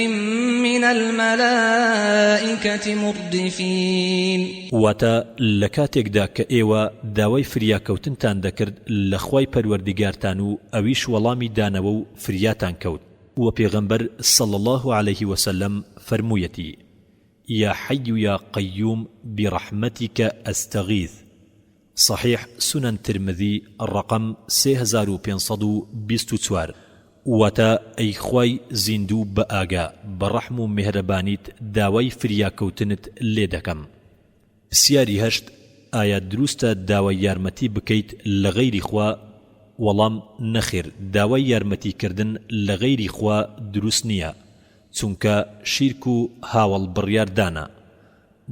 من الملائکة مردفین. واتە، لە کاتێکدا کە ئێوە داوای فریاکەوتنتان دەکرد لە خوای پەروەردگارتان و ئەویش وەڵامی دانەوە و فریاتان کەوت، وە پێغەمبەر صلی اللە علیه وسلم فەرموویەتی، یا حی یا قیوم برحمتک استغیث، صحیح سنن ترمذی ڕەقەم 3524، واتە، ئەی خوای زیندوو بەئاگا بە ڕەحم و میهرەبانیت داوای فریاکەوتنت لێ دەکەم. پسیاری هەشت، ئایا دروستە داوای یارمەتی بکەیت لە غەیری خوا؟ وەڵام، نەخێر داوای یارمەتی کردن لە غەیری خوا دروست نیە، چونکە شیرک و هاوەڵ بڕیار دانە،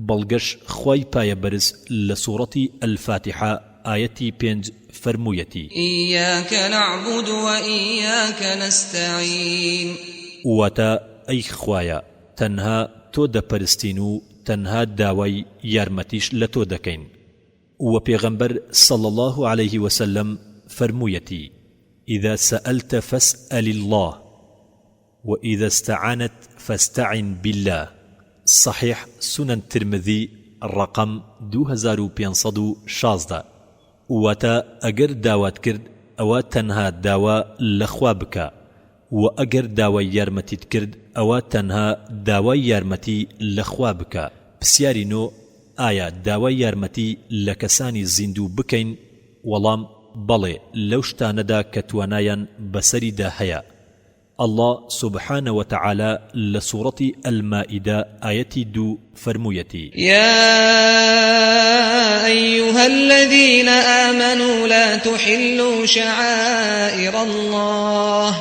بەڵگەش خوای پایە بەرز لە سوڕەتی الفاتحە ئایەتی پێنج فەرموویەتی. ایاک نعبد و ایاک نستعین. واتە، ئەی خوایە تەنها تۆ دەپەرستین و تەنها داوای یارمەتیش لە تۆ دەکەین. وە پێغەمبەر صلی اللە علیه وسلم فەرموویەتی، اذا سألت فاسأل اللە واذا استعنت فاستعن باللە، صحیح سنن ترمذی ڕەقەم 2516، واتە، ئەگەر داوات کرد ئەوا تەنها داوا لە خوا بکە، وە ئەگەر داوای یارمەتیت کرد ئەوا تەنها داوای یارمەتی لە خوا بکە. پسیاری نۆ، ئایا داوای یارمەتی لە کەسانی زیندوو بکەین؟ وەڵام، بەڵێ لەو شتانەدا کە توانایان بەسەریدا هەیە. اللە سبحانە وتعالی لە سوڕەتی المائدە ئایەتی دوو فەرموویەتی. یا ایها الذین آمنوا لا تحلوا شعائر الله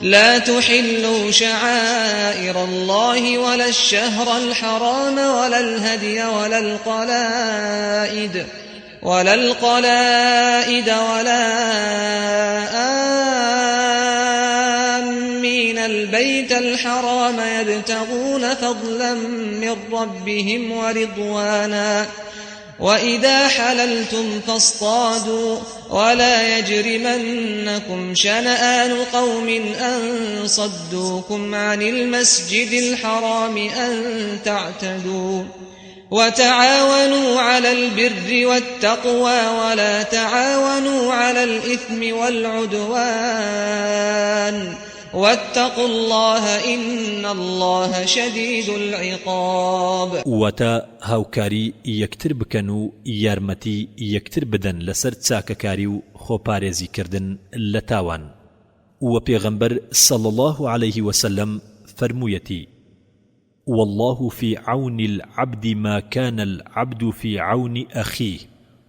لا تحلوا شعائر الله ولا الشهر الحرام ولا الهدي ولا القلائد ولا القلائد ولا آمين البيت الحرام يبتغون فضلا من ربهم ورضوانا وإذا حللتم فاصطادوا ولا يجرمنكم شنآن قوم أن صدوكم عن المسجد الحرام أن تعتدوا وتعاونوا على البر والتقوى ولا تعاونوا على الإثم والعدوان واتقوا الله إن الله شدید العقاب. واتە، هاوکاری یەکتر بکەن و یارمەتی یەکتر بدەن لەسەر چاکەکاری و خۆپارێزی کردن لە تاوان. وە پێغەمبەر صلی اللە علیه وسلم فەرموویەتی، واللە فی عون العبد ما کان العبد فی عون اخیه،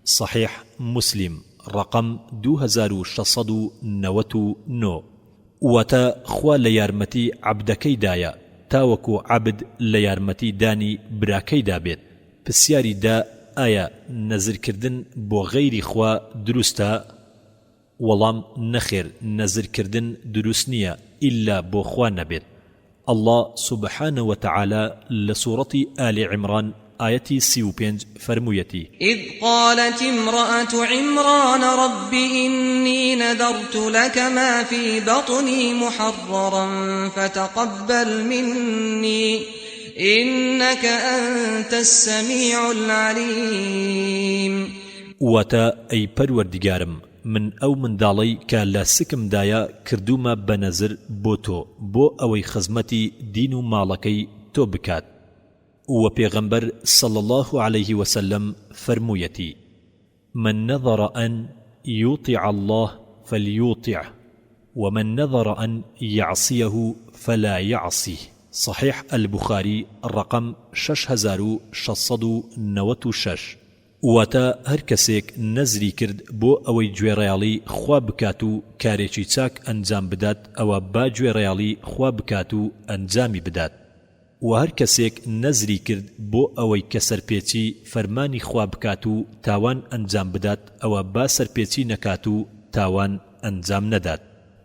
صحیح مسلم ڕەقەم 2699، واتە، خوا لە یارمەتی عەبدەکەی دایە تاوەکو عەبد لە یارمەتی دانی براکەیدا بێت، پسیاری دا ئایا نەزر کردن بۆ غەیری خوا دروستە؟ وەڵام، نەخێر نەزر کردن دروست نیە ئیلا بۆ خوا نەبێت اللە سبحانە وتعالی لە سوڕەتی آل عمران ئایەتی 35 فەرموویەتی. إذ قالت امرأة عمران رب إني نذرت لك ما في بطني محررا فتقبل مني إنك أنت السمیع العلیم. واتە، ئەی پەروەردگارم من ئەو منداڵەی کە لە سکمدایە کردوومە بە نەزر بۆ تۆ بۆ ئەوەی خزمەتی دین و ماڵەکەی تۆ بکات. وە پێغەمبەر صلی اللە علیه وسلم فەرموویەتی، من نذر ان یطیع اللە فلیطعه ومن نذر ان یعصیه فلا یعصیه، صحیح البخاری ڕەقەم 6696. واتە، هەر کەسێک نەزری کرد بۆ ئەوەی گوێڕایەڵی خوا بکات و کارێکی چاک ئەنجام بدات ئەوە با گوێڕایەڵی خوا بکات و ئەنجامی بدات، وە هەر کەسێک نەزری کرد بۆ ئەوەی کە سەرپێچی فەرمانی خوا بکات و تاوان ئەنجام بدات ئەوە با سەرپێچی نەکات و تاوان ئەنجام نەدات.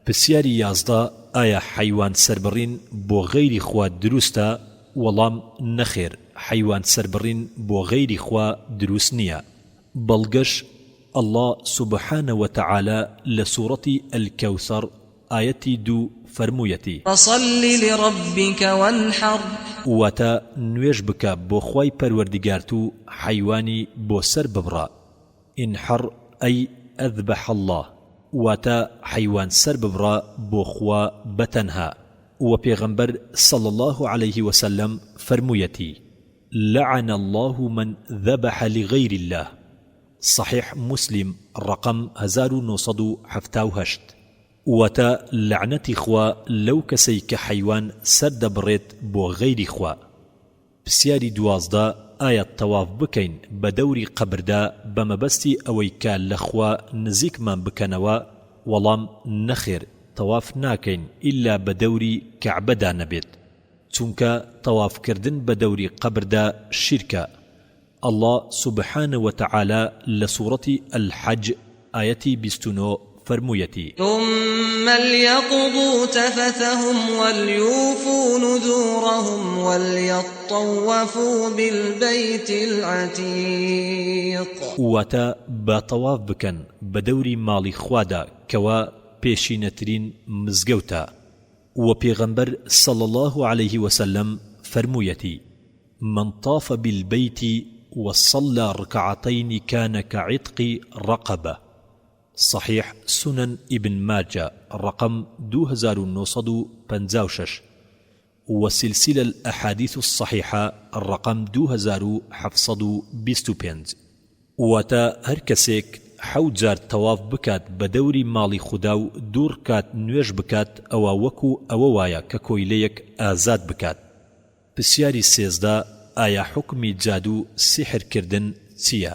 پرسیاری 11، ئایا حەیوان سەربڕین بۆ غەیری خوا دروستە؟ وەڵام، نەخێر حەیوان سەربڕین بۆ غەیری خوا دروست نیە، بەڵگەش، اللە سبحانە وتعالی لە سوڕەتی الکوثر ئایەتی دوو فەرموویەتی. فصل لربک وانحر. واتە، نوێژ بکە بۆ خوای پەروەردگارت و حەیوانی بۆ سەر ببڕە، انحر ای اذبح اللە، واتە، حەیوان سەر ببڕە بۆ خوا بە تەنها، وە پێغەمبەر صلی اللە علیه وسلم فەرموویەتی، لعن اللە من ذبح لغیر اللە، صحیح مسلم ڕەقەم 1978. واتە، لەعنەتی خوا لەو کەسەی کە حەیوان سەر دەبڕێت بۆ غەیری خوا. پسیاری 12، ئایا تەواف بکەین بە دەوری قەبردا بە مەبەستی ئەوەی کە لە خوا نزیکمان بکەنەوە؟ وەڵام، نەخێر تەواف ناکەین ئیلا بە دەوری کەعبەدا نەبێت. چونکە تەواف کردن بە دەوری قەبردا شیرکە، اللە سبحانە وتعالی لە سوڕەتی الحج ئایەتی 29 فەرموویەتی. ثم لیقضوا تفثهم ولیوفوا نذورهم ولیطوفوا بالبیت العتیق. واتە، با تەواف بکەن بە دەوری ماڵی خوادا کەوا پێشینەترین مزگەوتە. وە پێغەمبەر صلی اللە علیه وسلم فەرموویەتی، من طاف بالبیت وصلی رکعتین کان کعتق رقبە، صحیح سنن ابن ماجە ڕەقەم 2956، وە سلسلە الاحادیث الصحیحە ڕەقەم 2725. واتە، هەر کەسێک حەوت جار تەواف بکات بە دەوری ماڵی خودا و دوو ڕکات نوێژ بکات ئەوا وەکو ئەوە وایە کە کۆیلەیەک ئازاد بکات. پرسیاری 13، ئایا حوکمی جادوو سیحر کردن چیە؟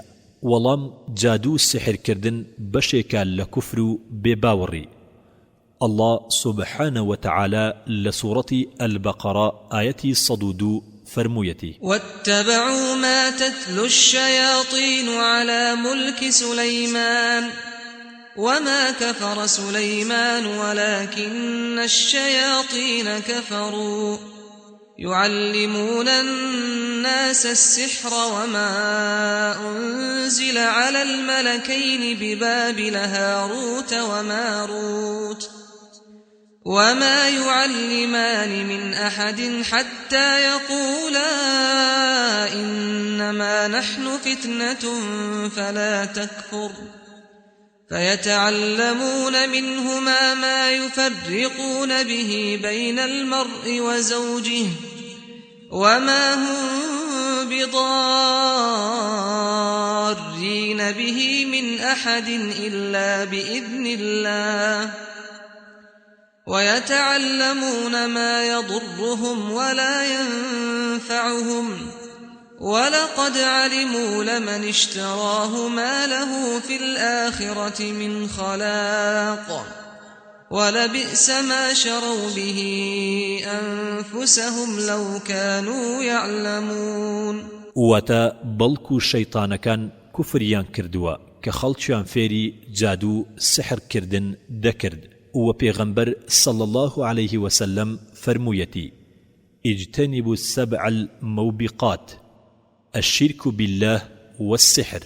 وەڵام، جادوو سیحر کردن بەشێکە لە کوفر و بێ باوەڕی. اللە سبحانە وتعالی لە سوڕەتی البقرە ئایەتی 102 فەرموویەتی. واتبعوا ما تتلو الشیاطین علی ملک سلیمان وما کفر سلیمان ولکن الشیاطین کفروا يعلمون الناس السحر وما أنزل على الملكين ببابل هاروت وماروت وما يعلمان من أحد حتى يقولا إنما نحن فتنة فلا تكفر فيتعلمون منهما ما يفرقون به بين المرء وزوجه وما هم بضارين به من أحد إلا بإذن الله ويتعلمون ما يضرهم ولا ينفعهم ولقد علموا لمن اشتراه ما له في الآخرة من خلاق ولبئس ما شروا به أنفسهم لو كانوا يعلمون. واتە، بەڵکو شەیتانەکان کوفریان کردووە. کە خەڵکیان فێری جادوو سحر کردن دەکرد وە پێغەمبەر صلی اللە علیه وسلم فەرموویەتی، اجتنبوا السبع الموبقات، الشرک باللە والسحر.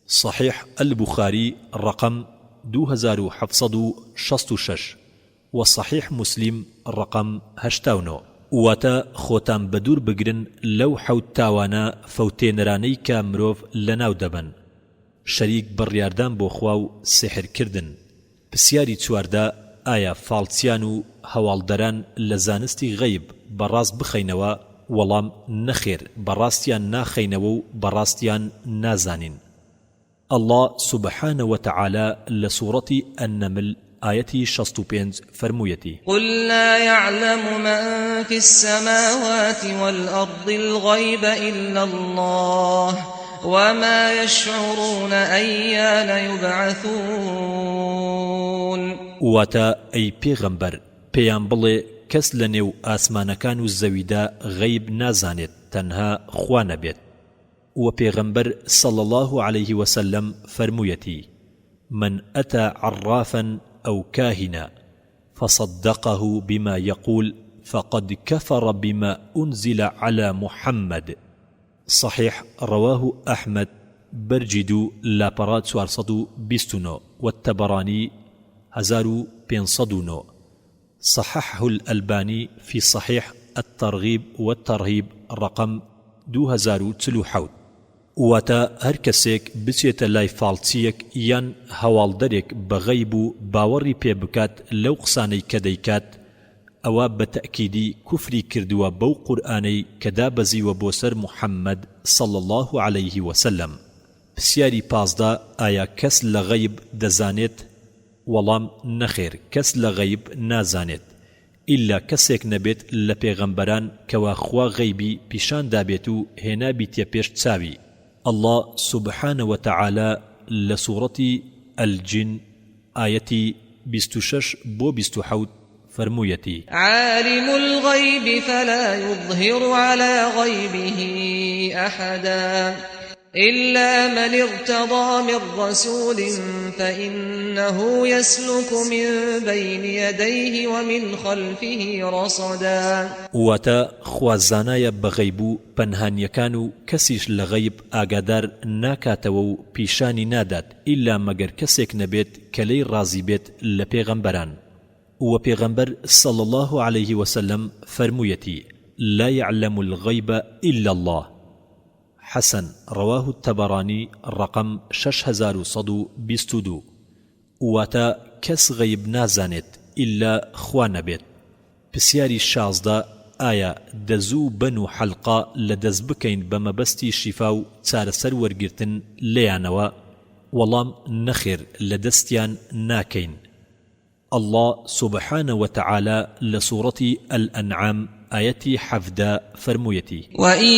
صحیح البخاری ڕەقەم 2766 و صحیح مسلم ڕەقەم 89. واتە، خۆتان بەدوور بگرن لەو حەوت تاوانە فەوتێنەرانەی کە مرۆڤ لەناو دەبەن، شەریک بڕیاردان بۆ خوا و سیحر کردن. پسیاری 14، ئایا فاڵچیان و هەواڵدەران لە زانستی غەیب بەڕاست بخەینەوە؟ وەڵام، نەخێر بەڕاستیان ناخەینەوە و بەڕاستیان نازانین. اللە سبحانە وتعالی لە سوڕەتی النمل ئایەتی 65 فەرموویەتی. قل لا يعلم من في السماوات والأرض الغیب إلا الله وما يشعرون أیان یبعثون. واتە، ئەی پێغەمبەر پێیان بڵێ کەس لە نێو ئاسمانەکان و زەویدا غەیب نازانێت تەنها خوا نەبێت. وە پێغەمبەر صلی اللە علیه وسلم فەرموویەتی، من اتی عرافا او کاهنا فصدقه بما یقول فقد کفر بما انزل علی محمد، صحیح رواه احمد بەرگی دوو لاپەڕە 429 والطبرانی 1509 صححه الالبانی فی صحیح الترغیب والترهیب ڕەقەم 2047. واتە، هەر کەسێک بچێتە لای فاڵچییەک یان هەواڵدەرێک بە غەیب و باوەڕی پێ بکات لەو قسانەی کە دەیکات ئەوا بە تەئکیدی کوفری کردووە بەو قورئانەی کە دابەزیوە بۆ سەر محمد صلی اللە علیه وسلم. پسیاری 15، ئایا کەس لە غەیب دەزانێت؟ وەڵام، نەخێر کەس لە غەیب نازانێت ئیلا کەسێک نەبێت لە پێغەمبەران کەوا خوا غەیبی پیشان دابێت و هێنابیتیە پێش چاوی، اللە سبحانە وتعالی لە سوڕەتی، الجن، ئایەتی 26 بۆ 27 فەرموویەتی. عالم الغیب فلا یظهر علی غیبه احدا إلا من ارتضی من رسول فإنه يسلك من بین یدیه ومن خلفه رصدا. واتە، خوا زانایە بە غەیب و پەنهانیەکان و کەسیش لە غەیب ئاگادار ناکاتەوە و پیشانی نادات ئیلا مەگەر کەسێک نەبێت کە لێی ڕازی بێت لە پێغەمبەران. وە پێغەمبەر صلی اللە علیه وسلم فەرموویەتی، لا یعلم الغیب الا اللە. حسن رواه الطبرانی ڕەقەم 6122 واتە، کەس غەیب نازانێت ئیلا خوا نەبێت. پسیاری 16، ئایا دەزوو و بەن و حەلقە لە دەست بکەین بە مەبەستی شیفا و چارەسەر وەرگرتن لێیانەوە؟ وەڵام، نەخێر لە دەستیان ناکەین. اللە سبحانە وتعالی لە سوڕەتی الانعام ئایەتی 17 فەرموویەتی. وَإِن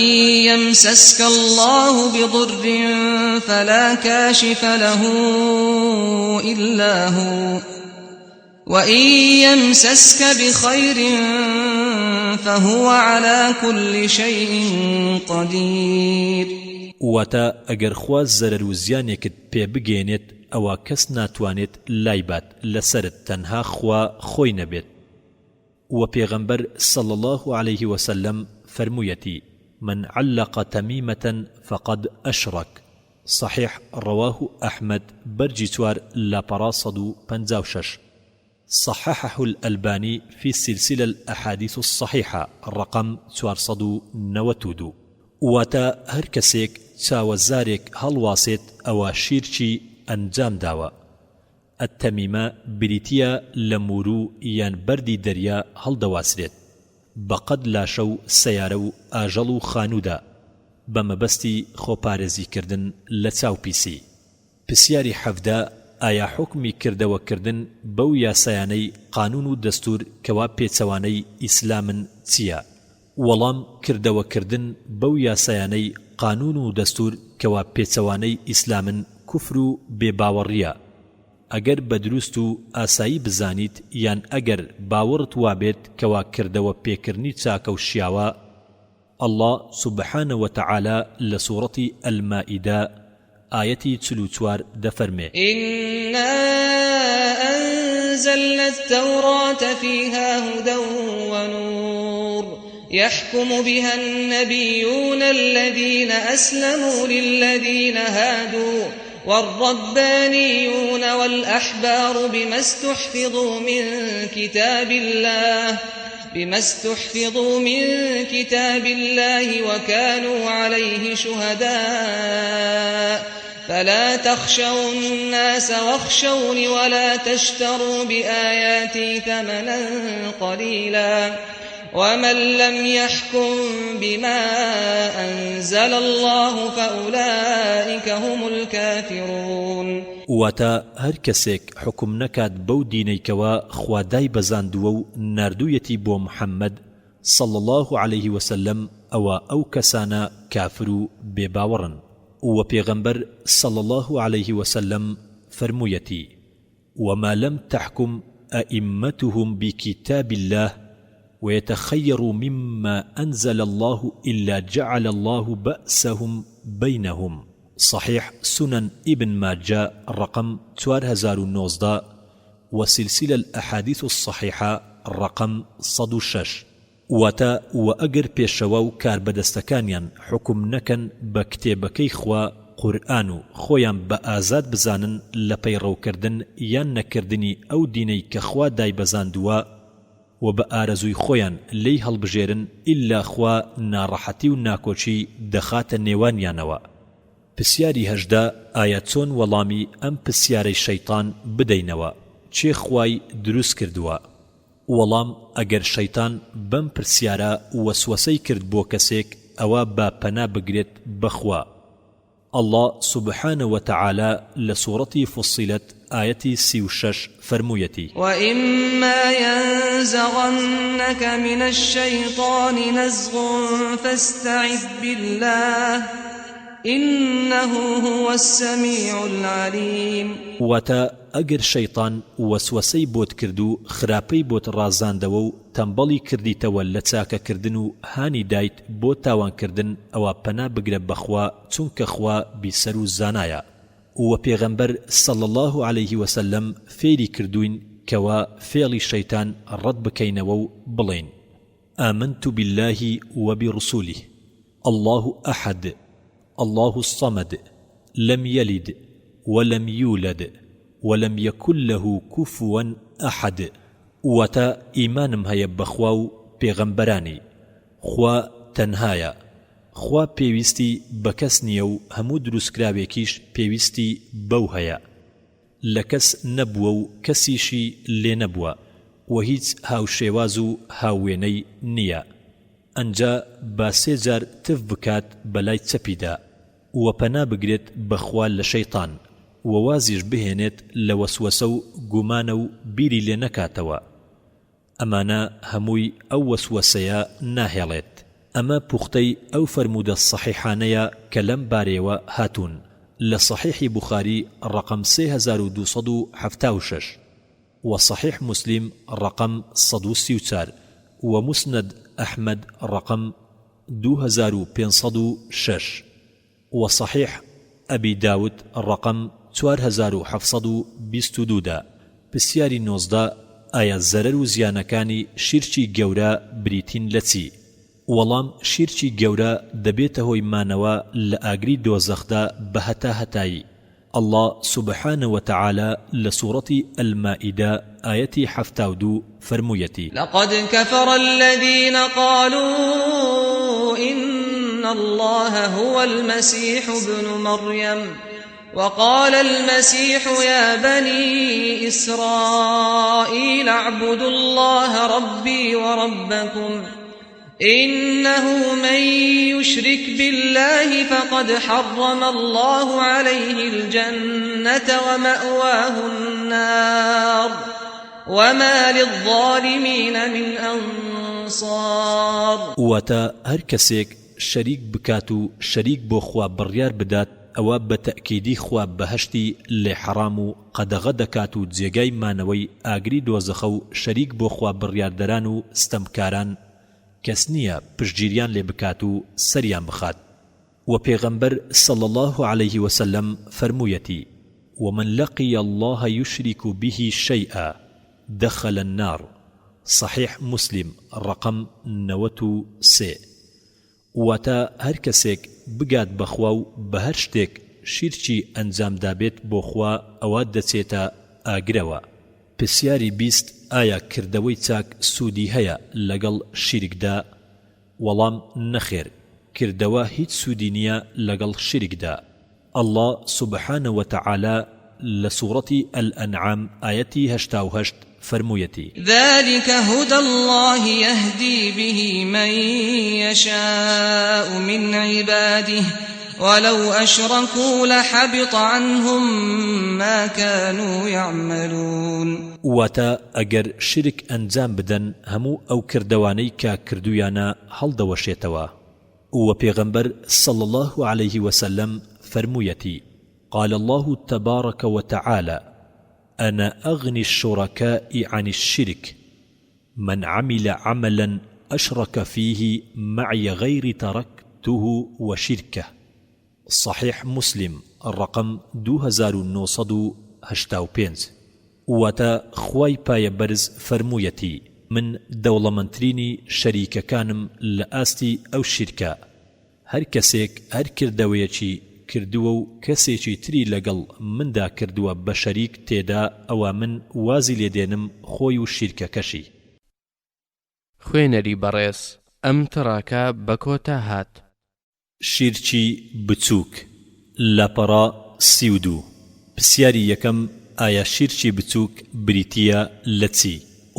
يَمْسَسْكَ اللَّهُ بِضُرٍّ فَلَا كَاشِفَ لَهُ إِلَّا هُوَ وَإِن يَمْسَسْكَ بِخَيْرٍ فَهُوَ عَلَى كُلِّ شَيْءٍ قَدِيرٌ. واتە، ئەگەر خوا زەرەر و زیانێکت پێ بگەیەنێت ئەوا کەس ناتوانێت لایبات لەسەرت تەنها خوا خۆی نەبێت وە پێغەمبەر صلی اللە علیه وسلم فەرموویەتی، من علق تمیمە فقد اشرک، صحیح رواه احمد بەرگی چوار لاپەڕە 156. صححه الالبانی فی السلسلە الاحادیث الصحیحە ڕەقەم 492. واتە، هەر کەسێک چاوە زارێک هەڵواسێت ئەوا شیرکی ئەنجام داوە. التمیمە بریتیە لە موروو یان بەردی دەریا هەڵدەواسرێت بە قەد لاشە و سەیارە و ئاژەڵ و خانوودا بە مەبەستی خۆپارێزی کردن لە چاو پیسی. پسیاری 17، ئایا حوکمی کردەوە کردن بەو یاسایانەی قانون و دەستور کەوا پێچەوانەی ئیسلامن چیە؟ وەڵام، کردەوە کردن بەو یاسایانەی قانون و دەستور کەوا پێچەوانەی ئیسلامن کوفر و بێ باوەڕیە ئەگەر بە دروست و ئاسایی بزانیت یان ئەگەر باوەڕت وابێت کەوا کردەوە پێکرنی چاکە و شیاوە، اللە سبحانە وتعالی لە سوڕەتی المائدە. ئایەتی 44 دەفەرمێ. إنا أنزلنا التوراة فيها هدى ونور يحكم بها النبيون الذين أسلموا للذين هادوا والربانيون والأحبار بما استحفظوا من كتاب الله بما استحفظوا من كتاب الله وكانوا عليه شهداء فلا تخشوا الناس واخشوني ولا تشتروا بآياتي ثمنا قليلا ومن لم يحكم بما أنزل الله فأولئك هم الكافرون. واتە، هەر کەسێک حوکم نەکات بەو دینەی کەوا خوا دایبەزاندووە و ناردوویەتی بۆ محمد صلی اللە علیه وسلم ئەوا ئەو کەسانە کافر و بێ باوەڕن. وە پێغەمبەر صلی اللە علیه وسلم فەرموویەتی، وما لم تحکم ائمتهم بکتاب اللە ویتخیروا مما انزل اللە الا جعل اللە باسهم بینهم، صحیح سنن ابن ماجە رقم 4019 و سلسلە الاحادیث الصحیحە رقم 106. واتە، وە ئەگەر پێشەوا و کاربەدەستەکانیان حوکم نەکەن بە کتێبەکەی خوا، قورئان، و خۆیان بە ئازاد بزانن لە پەیڕەوکردن یان نەکردنی ئەو دینەی کە خوا دایبەزاندووە و بە ئارەزووی خۆیان لێی هەڵبژێرن ئیلا خوا ناڕەحەتی و ناکۆکی دەخاتە نێوانیانەوە. پسیاری 18، ئایا چۆن وەڵامی ئەم پسیارەی شەیتان بدەینەوە، کێ خوای دروست کردووە؟ وەڵام، ئەگەر شەیتان بەم پرسیارە وەسوەسەی کرد بۆ کەسێک ئەوا با پەنا بگرێت بە خوا، اللە سبحانە وتعالی لە سوڕەتی فصلت ئایەتی 36 فەرموویەتی. وإما ينزغنك من الشیطان نزغ فاستعذ باللە إنه هو السمیع العلیم. واتە، ئەگەر شەیتان وەسوەسەی بۆت کرد و خراپەی بۆت ڕازاندەوە و تەمبەڵی کردیتەوە لە چاکە کردن و هانی دایت بۆ تاوان کردن ئەوا پەنا بگرە بەخوا چونکە خوا بیسەر و زانایە وە پێغەمبەر صلی اللە علیه وسلم فێری کردووین کەوا فێڵی شەیتان ڕەت بکەینەوە و بڵێین آمنت باللە وبرسوله اللە احد اللە الصمد لم یلد ولم یولد ولم یکن له کفوا احد واتە، ئیمانم هەیە بە خوا و پێغەمبەرانی، خوا تەنهایە، خوا پێویستی بە کەس نییە و هەموو دروستکراوێکیش پێویستی بەو هەیە، لە کەس نەبووە و کەسیشی لێ نەبووە و هیچ هاوشێواز و هاووێنەی نییە. ئەنجا با سێ جار تف بکات بە لای چەپیدا، وە پەنا بگرێت بە خوا لە شەیتان، وە وازیش بهێنێت لە وەسوەسە و گومانە و بیری لێ نەکاتەوە، ئەمانە هەمووی ئەو وەسوەسەیە ناهێڵێت. ئەمە پوختەی ئەو فەرموودە سەحیحانەیە کە لەم بارەیەوە هاتوون لە سەحیحی بوخاری ڕەقەم 3276. و صحیح مسلم ڕەقەم 134 و مسند احمد ڕەقەم 2506 و صحیح ابی داود ڕەقەم 4722 دا. پرسیاری 19، ئایا زەرەر و زیانەکانی شیرکی گەورە بریتین لە چی؟ وەڵام، شیرکی گەورە دەبێتە هۆی مانەوە لە ئاگری دۆزەخدا بە هەتا هەتایی، اللە سبحانە وتعالی لە سوڕەتی المائدە ئایەتی 72 فەرموویەتی. لقد كفر الذين قالوا إن الله هو المسيح ابن مريم وقال المسيح يا بني إسرائيل اعبدوا الله ربي وربكم إنه من يشرك بالله فقد حرم الله عليه الجنة ومأواه النار وما للظالمين من أنصار. واتە، هەر کەسێک شەریک بکات و شەریک بۆ خوا بڕیار بدات ئەوا بە تەئکیدی خوا بەهەشتی لێ حەڕام و قەدەغە دەکات و جێگای مانەوەی ئاگری دۆزەخە و شەریک بۆ خوا بڕیاردەران و ستەمکاران کەس نییە پشتگیریان لێ بکات و سەریان بخات. وە پێغەمبەر صلی اللە علیه وسلم فەرموویەتی، ومن لقی اللە یشرک به شیئا دخل النار، صحیح مسلم ڕەقەم 93. واتە، هەر کەسێک بگات بە خوا و بە هەر شتێک شیرکی ئەنجام دابێت بۆ خوا ئەوا دەچێتە ئاگرەوە. پرسیاری 20، ئایا کردەوەی چاک سوودی هەیە لەگەڵ شیرکدا؟ وەڵام، نەخێر، کردەوە هیچ سوودی نییە لەگەڵ شیرکدا. اللە سبحانە وتعالی لە سوڕەتی الانعام ئایەتی 88 فەرموویەتی. ذلک هدی اللە یهدی به من یشاء من عباده ولو اشرکوا لحبط عنهم ما کانوا یعملون. واتە، ئەگەر شیرک ئەنجام بدەن هەموو ئەو کردەوانەی کە کردوویانە هەڵدەوەشێتەوە. وە پێغەمبەر صلی اللە علیه وسلم فەرموویەتی، قال اللە تبارک وتعالی، انا اغنی الشرکاء عن الشرک، من عمل عملا اشرک فیه معی غیری ترکته وشرکه، صحیح مسلم ڕەقەم 2985. واتە، خوای پایە بەرز فەرموویەتی، من دەوڵەمەندترینی شەریکەکانم لە ئاستی ئەو شیرکە، هەر کەسێک هەر کردەوەیەکی کردووە و کەسێکی تری لەگەڵ مندا کردووە بە شەریک تێدا ئەوا من وازی لێ دێنم خۆی و شیرکەکەشی. خوێنەری بەڕێز ئەم تڕاکە بە کۆتا هات. شیرکی بچووک، لاپەڕە 32. پرسیاری یەکەم، ئایا شیرکی بچووک بریتییە لە چی؟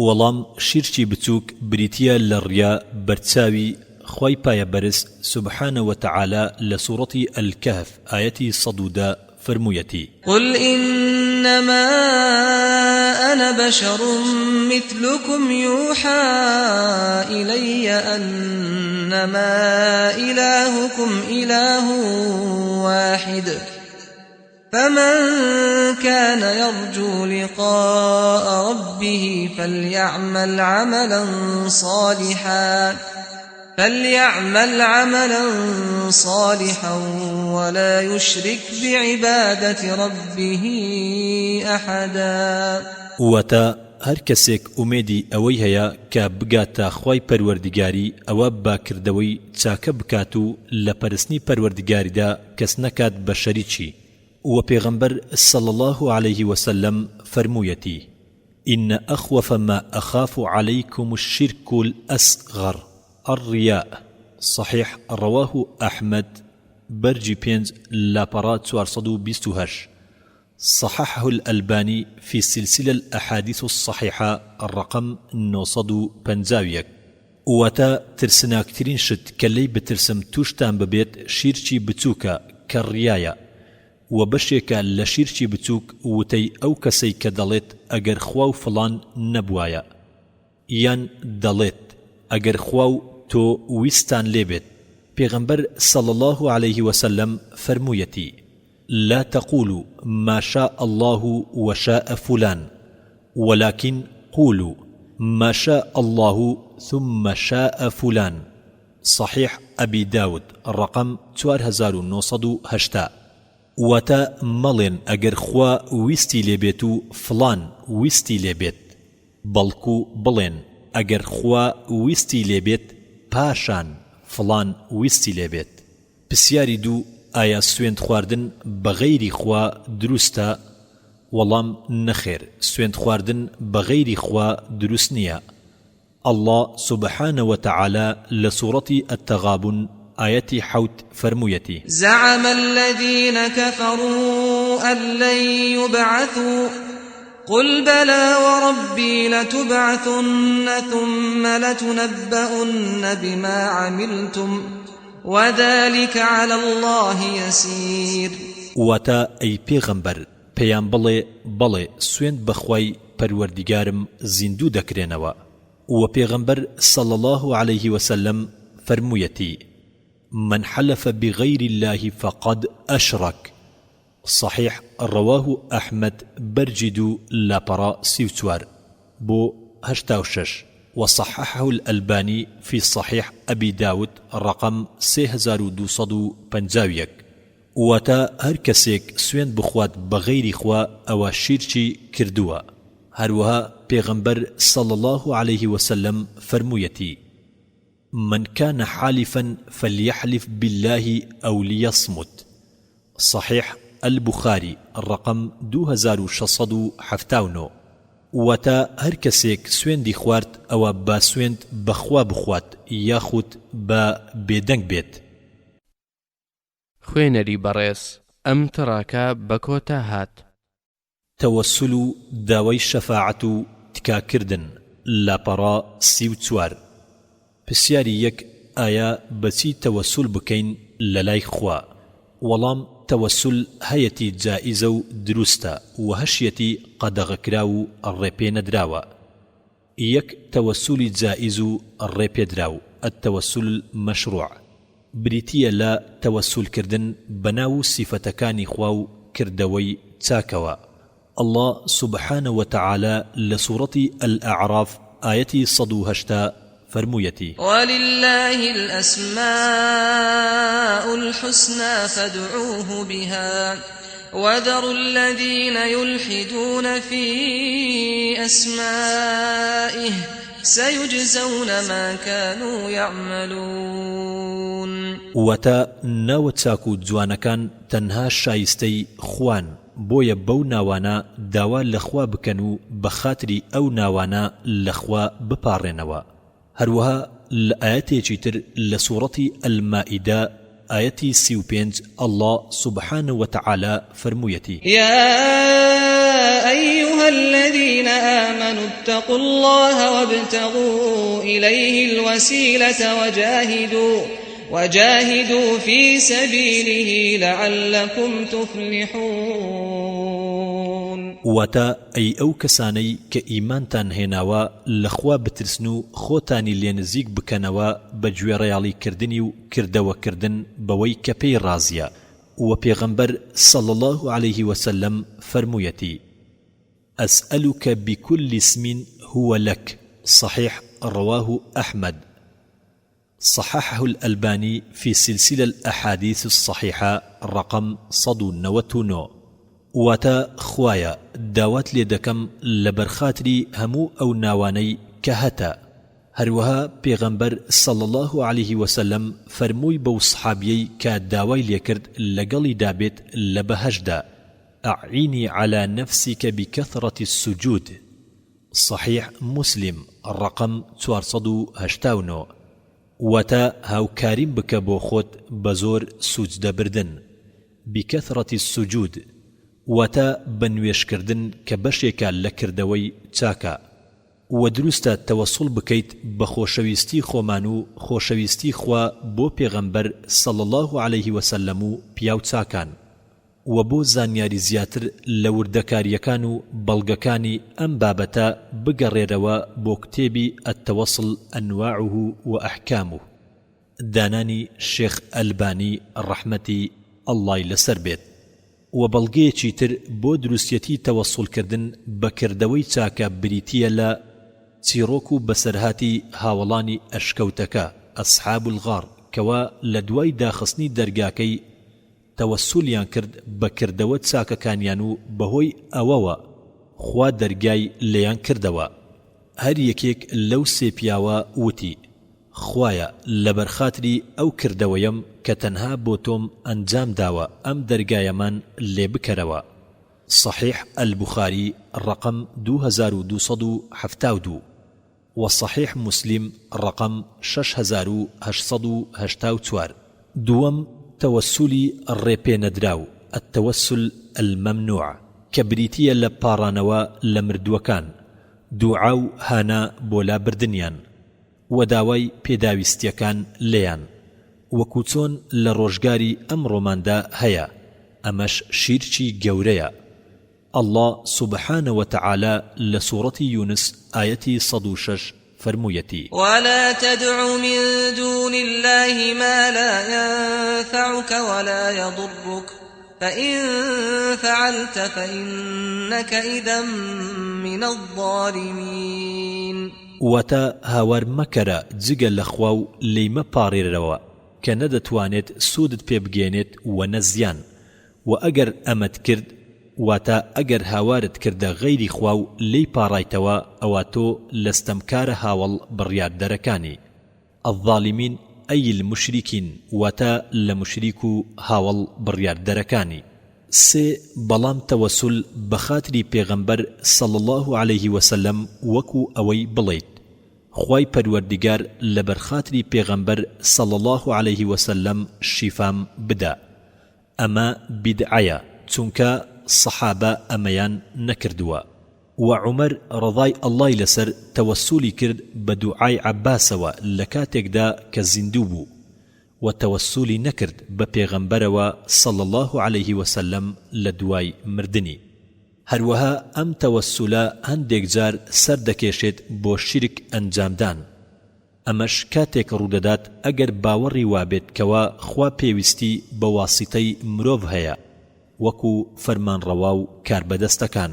وەڵام، شیرکی بچووک بریتییە لە ڕیا بەرچاوی خوای پایەبەرز سبحانە وتعالی لە سوڕەتی الکهف ئایەتی 110 فەرموویەتی. قل انما انا بشر مثلکم یوحی الی انما الهکم اله واحد فمن کان یرجو لقاء ربه فلیعمل عملا صالحا فلیعمل عملا صالحا ولا یشرک بعبادة ربه احدا. واتە، هەر کەسێک ئومێدی ئەوەی هەیە کە بگاتە خوای پەروەردگاری ئەوە با کردەوەی چاکە بکات و لە پەرستنی پەروەردگاریدا کەس نەکات بە شەریکی، وە پێغەمبەر صلی اللە علیه وسلم فەرموویەتی، ان اخوف ما اخاف علیکم الشرک الاصغر الریاء صحیح رواه احمد بەرگی پێنج لاپەڕە 428 صححه الالبانی فی سلسلە الاحادیث الصحیحە ڕەقەم 951. واتە، ترسناکترین شت کە لێی بترسم توشتان ببێت شیرکی بچوکە کە ڕیایە، وە بەشێکە لە شیرکی بچوک وتەی ئەو کەسەی کە دەڵێت ئەگەر خوا و فڵان نەبوایە یان دەڵێت ئەگەر خوا و تۆ ویستتان لێ بێت پێغەمبەر صلی اللە علیه وسلم فەرموویەتی لا تقولوا ما شاء اللە وشاء فلان ولکن قولوا ما شاء اللە ثم شاء فلان صحیح ابی داود ڕەقەم 4980. واتە، مەڵێن ئەگەر خوا ویستی لێ بێت و فڵان ویستی لێ بێت، بەڵکو بڵێن ئەگەر خوا ویستی لێ بێت پاشان فڵان ویستی لێ بێت. پسیاری دوو، ئایا سوێند خواردن بە غەیری خوا دروستە؟ وەڵام، نەخێر سوێند خواردن بە غەیری خوا دروست نیە، اللە سبحانە وتعالی لە سوڕەتی التغابن ئایەتی حەوت فەرموویەتی. زعم الذین کفروا ان لن یبعثوا قل بلی وربی لتبعثن ثم لتنبؤن بما عملتم وذلک علی اللە یسیر. واتە، ئەی پێغەمبەر پێیان بڵێ، بەڵێ سوێند بە خوای پەروەردیگارم زیندوو دەکرێنەوە، وە پێغەمبەر صلی اللە علیه وسلم فەرموویەتی، من حلف بغیر اللە فقد اشرک، صحیح رواه احمد بەرگی دوو لاپەڕە 34 بۆ 86. وصححه الالبانی فی صحیح ابی داود رقم 3251. واتە، هەر کەسێک سوێند بخوات بە غەیری خوا ئەوە شیرکی کردووە. هەروەها پێغەمبەر صلی اللە علیه وسلم فەرموویەتی، من کان حالفا فلیحلف باللە او لیصمت، صحیح البخاری ڕەقەم 2679. واتە، هەر کەسێک سوێندی خوارد ئەوە با سوێند بە خوا بخوات یاخود با بێدەنگ بێت. خوێنەری بەڕێز ئەم تڕاکە بە کۆتا هات. تەوەسول و داوای شەفاعەت و تکا کردن، لاپەڕە 34. پرسیاری یەک، ئایا بە چی تەوەسول بکەین لە لای خوا؟ وەڵام، تەوەسول هەیەتی جائیزە و دروستە وە هەشیەتی قەدەغەکراو و ڕێپێنەدراوە. یەک، تەوەسولی جائیز و ڕێپێدراو، التوسل المشروع، بریتییە لە تەوەسول کردن بە ناو و سیفەتەکانی خوا و کردەوەی چاکەوە، اللە سبحانە وتعالی لە سوڕەتی الاعراف ئایەتی 180 فەرموویەتی. وللە الاسماء الحسنی فادعوه بها وذروا الذین یلحدون فی اسمائه سیجزون ما کانوا یعملون. واتە، ناوە چاک و جوانەکان تەنها شایستەی خوان، بۆیە بەو ناوانە داوا لە خوا بکەن و بە خاتری ئەو ناوانە لە خوا بپاڕێنەوە. هەروەها لە ئایەتێکی تر لە سوڕەتی المائدە ئایەتی 35 اللە سبحانە وتعالی فەرموویەتی. یا ایها الذین آمنوا اتقوا الله وابتغوا الیه الوسیلة وجاهدوا وجاهدوا فی سبیله لعلکم تفلحون. واتە، ئەی ئەو کەسانەی کە ئیمانتان هێناوە لە خوا بترسن و خۆتانی لێ نزیک بکەنەوە بە گوێڕایەڵی کردنی و کردەوە کردن بەوەی کە پێی ڕازیە، وە پێغەمبەر صلی اللە علیه وسلم فەرموویەتی، اسألک بکل اسم هو لک، صحیح رواه احمد. صححه الالبانی فی سلسلە الاحادیث الصحیحە رقم 199. واتە، خوایە داوات لێ دەکەم لەبەرخاتری هەموو ئەو ناوانەی کە هەتە، هەروەها پێغەمبەر صلی اللە علیه وسلم فەرمووی بەو صحابیەی کە داوای لێکرد لەگەڵیدا بێت لە بەهەشتدا، اعینی علی نفسک بکثرة السجود، صحیح مسلم ڕەقەم 489، واتە، هاوکاریم بکە بۆ خۆت بە زۆر سوجدە بردن، بکثرة السجود، واتە، بە نوێژ کردن کە بەشێکە لە کردەوەی چاکە. وە دروستە تەوەسوڵ بکەیت بە خۆشەویستی خۆمان و خۆشەویستی خوا بۆ پێغەمبەر صلی اللە علیه وسلم و پیاو چاکان. وە بۆ زانیاری زیاتر لە وردەکاریەکان و بەڵگەکانی ئەم بابەتە بگەڕێرەوە بۆ کتێبی التوصل انواعه و احکامه دانانی شێخ ئەلبانی ڕەحمەتی اللە ی لەسەر بێت. وە بەڵگەیەکی تر بۆ دروستیەتی تەوەسوڵ کردن بە کردەوەی چاکە بریتیە لە چیڕۆک و بەسەرهاتی هاوەڵانی ئەشکەوتەکە، اصحاب الغار، کەوا لە دوای داخستنی دەرگاکەی تەوەسولیان کرد بە کردەوە چاکەکانیان و بەهۆی ئەوەوە خوا دەرگای لێیان کردەوە. هەر یەکێک لەو سێ پیاوە وتی، خوایە لەبەر خاتری ئەو کردەوەیەم کە تەنها بۆ تۆم ئەنجام داوە ئەم دەرگایەمان لێ بکەرەوە. صحیح البخاری ڕەقەم 2272. وە صحیح موسلیم ڕەقەم 6884. دووەم، تەوەسولی ڕێپێنەدراو، التوسل الممنوع، کە بریتییە لە پاڕانەوە لە مردووەکان، دوعا و هانا بۆ لابردنیان، وە داوای پێداویستییەکان لێیان، وەکو چۆن لە ڕۆژگاری ئەمڕۆماندا هەیە، ئەمەش شیرکی گەورەیە. اللە سبحانە وتعالی لە سوڕەتی یونس ئایەتی 106 فەرموویەتی. ولا تدع من دون اللە ما لا ینفعک ولا یضرک فإن فعلت فإنک إذا من الظالمین. واتە، هاوار مەکەرە جگە لە خوا و لێی مەپاڕێرەوە کە نە دەتوانێت سوودت پێ بگەیەنێت وە نە زیان، وە ئەگەر ئەمەت کرد، واتە، ئەگەر هاوارت کردە غەیری خوا و لێی پاڕایتەوە ئەوا تۆ لە ستەمکارە هاوەڵ بڕیاردەرەکانی. الظالمین ای المشرکین، واتە، لە موشریک و هاوەڵ بڕیاردەرەکانی. سێ، بەڵام تەوەسول بە خاتری پێغەمبەر صلی اللە علیه وسلم وەکو ئەوەی بڵێیت، خوای پەروەردیگار لەبەر خاتری پێغەمبەر صلی اللە علیه وسلم شیفام بدە، ئەمە بیدعەیە چونکە صەحابە ئەمەیان نەکردووە. وە عومەر ڕەزای اللە ی لەسەر تەوەسولی کرد بە دوعای عەباسەوە لەکاتێکدا کە زیندوو بوو، وە تەوەسولی نەکرد بە پێغەمبەرەوە صلی اللە علیه وسلم لە دوای مردنی. هەروەها ئەم تەوەسولە هەندێک جار سەر دەکێشێت بۆ شیرک ئەنجامدان، ئەمەش کاتێک ڕوودەدات ئەگەر باوەڕی وابێت کەوا خوا پێویستی بە واسیتەی مرۆڤ هەیە وەکو فەرمانڕەوا و کاربەدەستەکان،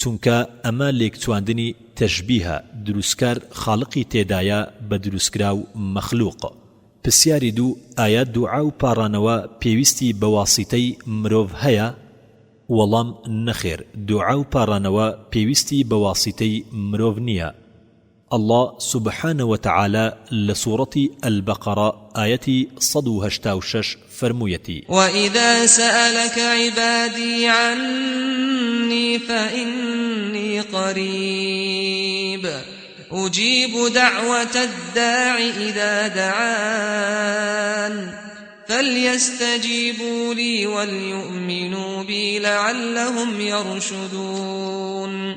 چونکە ئەمە لێکچواندنی تەشبیهە دروستکار خاڵقی تێدایە بە دروستکراو مەخلوق. پرسیاری دوو، ئایا دوعا و پاڕانەوە پێویستی بە واسیتەی مرۆڤ هەیە؟ وەڵام، نەخێر دوعا و پاڕانەوە پێویستی بە واسیتەی مرۆڤ نییە، اللە سبحانە وتعالی لە سوڕەتی البقرە ئایەتی 186 فەرموویەتی. وإذا سألك عبادی عني فإنی قریب أجیب دعوة الداع إذا دعان فلیستجیبوا لی ولیؤمنوا بی لعلهم یرشدون.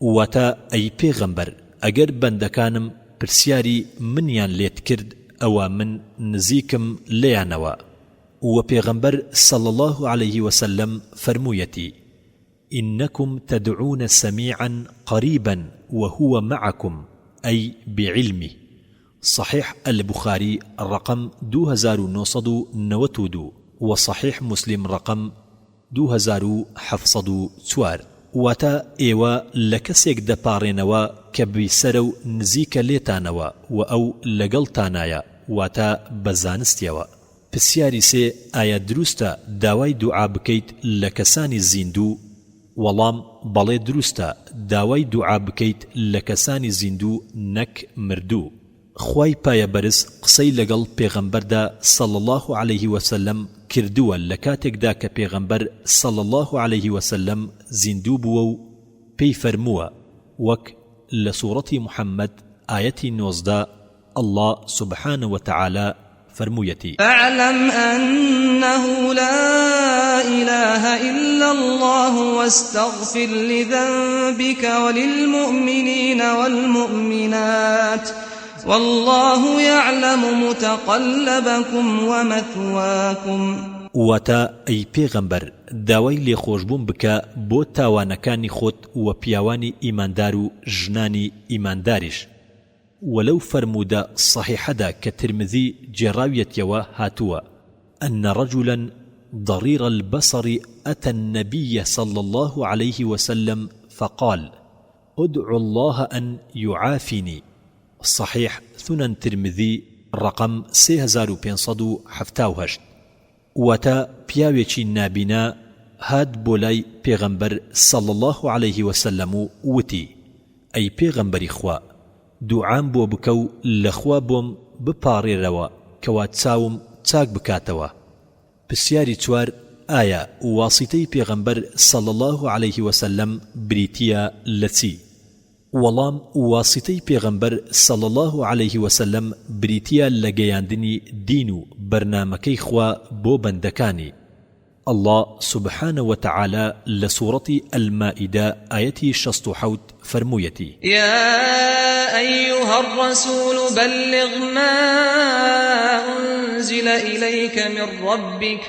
واتە، ئەی پێغەمبەر ئەگەر بەندەکانم پرسیاری منیان لێت کرد ئەوا من نزیکم لێیانەوە، وە پێغەمبەر صلی اللە علیه وسلم فەرموویەتی، انکم تدعون سمیعا قریبا وهو معکم ای بعلمه، صحیح البخاری ڕەقەم 2992 وە صحیح مسلم ڕەقەم 2704. واتە، ئێوە لە کەسێک دەپاڕێنەوە کە بیسەرە و نزیکە لێتانەوە وە ئەو لەگەڵتانایە، واتە بە زانستیەوە. پرسیاری سێ، ئایا دروستە داوای دوعا بکەیت لە کەسانی زیندوو؟ وەڵام، بەڵێ دروستە داوای دوعا بکەیت لە کەسانی زیندوو نەک مردوو. خوای پایەبەرز قسەی لەگەڵ پێغەمبەردا صلی اللە علیه وسلم کردووە لەکاتێکدا کە پێغەمبەر صلی اللە علیه وسلم زیندوو بووە و پێی فەرمووە وەک لە سوڕەتی محمد ئایەتی 19 اللە سبحانە وتعالی فەرموویەتی. فاعلم انه لا اله الا اللە واستغفر لذنبک وللمومنین والمومنات واللە یعلم متقلبکم ومثواکم. واتە، ئەی پێغەمبەر داوای لێخۆشبوون بکە بۆ تاوانەکانی خۆت وە پیاوانی ئیماندار و ژنانی ئیمانداریش، وە لەو فەرموودە صەحیحەدا کە ترمذی گێڕاویەتیەوە هاتووە، ان رجلا ضریر البصر اتی النبی صلی اللە علیه وسلم فقال ادع اللە ان یعافینی، صحیح سنن ترمذی ڕەقەم 3578. واتە، پیاوێکی نابینا هات بۆ لای پێغەمبەر صلی اللە علیه وسلم و وتی، ئەی پێغەمبەری خوا دوعام بۆ بکە و لە خوا بۆم بپاڕێرەوە کەوا چاوم چاک بکاتەوە. پرسیاری چوار، ئایا واسیتەی پێغەمبەر صلی اللە علیه وسلم بریتیە لە چی؟ وەڵام، واسیتەی پێغەمبەر صلی اللە علیه وسلم بریتیە لە گەیاندنی دین و بەرنامەکەی خوا بۆ بەندەکانی، اللە سبحانە وتعالی لە سوڕەتی المائدە ئایەتی 67 فەرموویەتی. یا ایها الرسول بلغ ما انزل الیک من ربک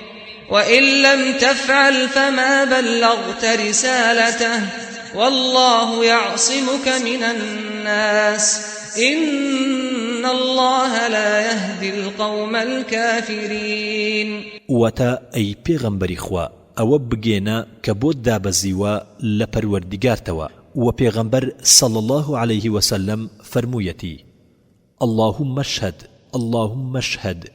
وان لم تفعل فما بلغت رسالته واللە یعصمک من الناس ان اللە لا یهدی القوم الکافرین. واتە، ئەی پێغەمبەری خوا ئەوە بگێنە کە بۆت دابەزیوە لە پەروەردیگارتەوە. وە پێغەمبەر صلی اللە علیه وسلم فەرموویەتی، اللهم اشهد اللهم اشهد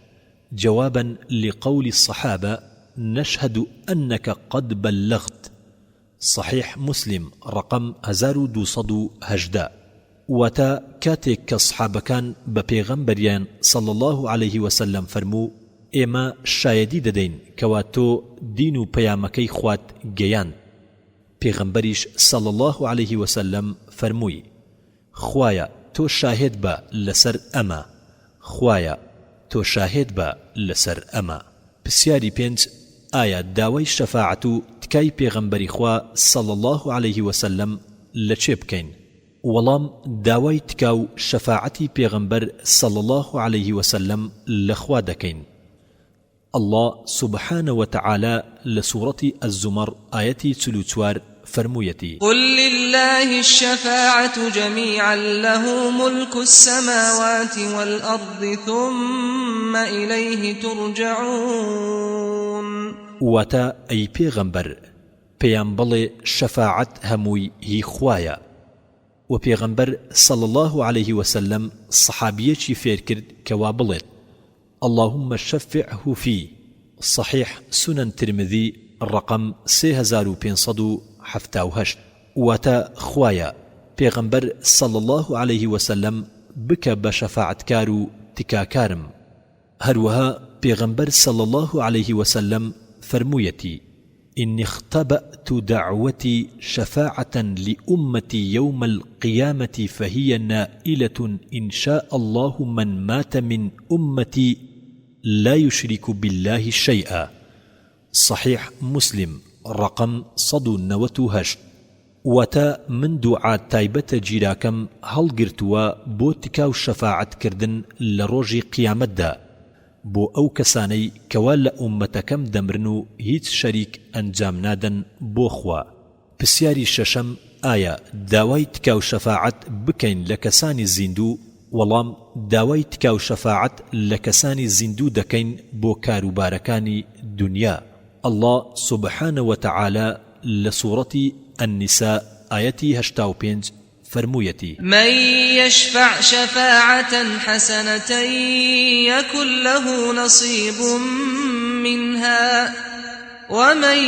جوابا لقول الصحابە نشهد انک قد بلغت صحیح مسلم ڕەقەم 1218 واتە، کاتێک کە صحابەکان بە پێغەمبەریان صلی اللە علیه وسلم فەرموو، ئێمە شایەدی دەدەین کەوا تۆ دین و پەیامەکەی خوات گەیاند، پێغەمبەریش صلی اللە علیه وسلم فەرمووی، خوایە تۆ شاهێد بە لەسەر ئەمە، خوایە تۆ شاهێد بە لەسەر ئەمە. پسیاری پێنج، ئایا داوای شەفاعەت و تکای پێغەمبەری خوا صلی اللە علیه وسلم لە کێ بکەین؟ وەڵام، داوای تکا و شەفاعەتی پێغەمبەر صلی اللە علیه وسلم لە خوا دەکەین. اللە سبحانە وتعالی لە سوڕەتی الزمر ئایەتی 44 فەرموویەتی. قل للە الشفاعة جمیعا له ملک السماوات والارض ثم الیه ترجعون. واتە، ئەی پێغەمبەر پێیان بڵێ شەفاعەت هەمووی هی خوایە، وە پێغەمبەر صلی اللە علیه وسلم صحابیەکی فێرکرد کەوا بڵێت، اللهم شفعه فی، صحیح سنن ترمذی ڕەقەم 3578، واتە، خوایە پێغەمبەر صلی اللە علیه وسلم بکە بە شەفاعەتکار و تکاکارم. هەروەها پێغەمبەر صلی اللە علیه وسلم فەرموویەتی، انی اختبأت دعوتی شفاعة لامتی یوم القیامە فهی نائلە ان شاء اللە من مات من امتی لا یشرک باللە شیئا، صحیح مسلم ڕەقەم 198. واتە، من دوعا تایبەتە گیراکەم هەڵگرتووە بۆ تکا و شەفاعەت کردن لە ڕۆژی قیامەتدا بۆ ئەو کەسانەی کەوا لە ئوممەتەکەم دەمرن و هیچ شەریک ئەنجام نادەن بۆ خوا. پسیاری شەشەم، ئایا داوای تکا و شەفاعەت بکەین لە کەسانی زیندوو؟ وەڵام، داوای تکا و شەفاعەت لە کەسانی زیندوو دەکەین بۆ کاروبارەکانی دونیا، اللە سبحانە وتعالی لە سوڕەتی، النساء، ئایەتی 85 فەرموویەتی. من یشفع شفاعة حسنة یکن له نصیب منها ومن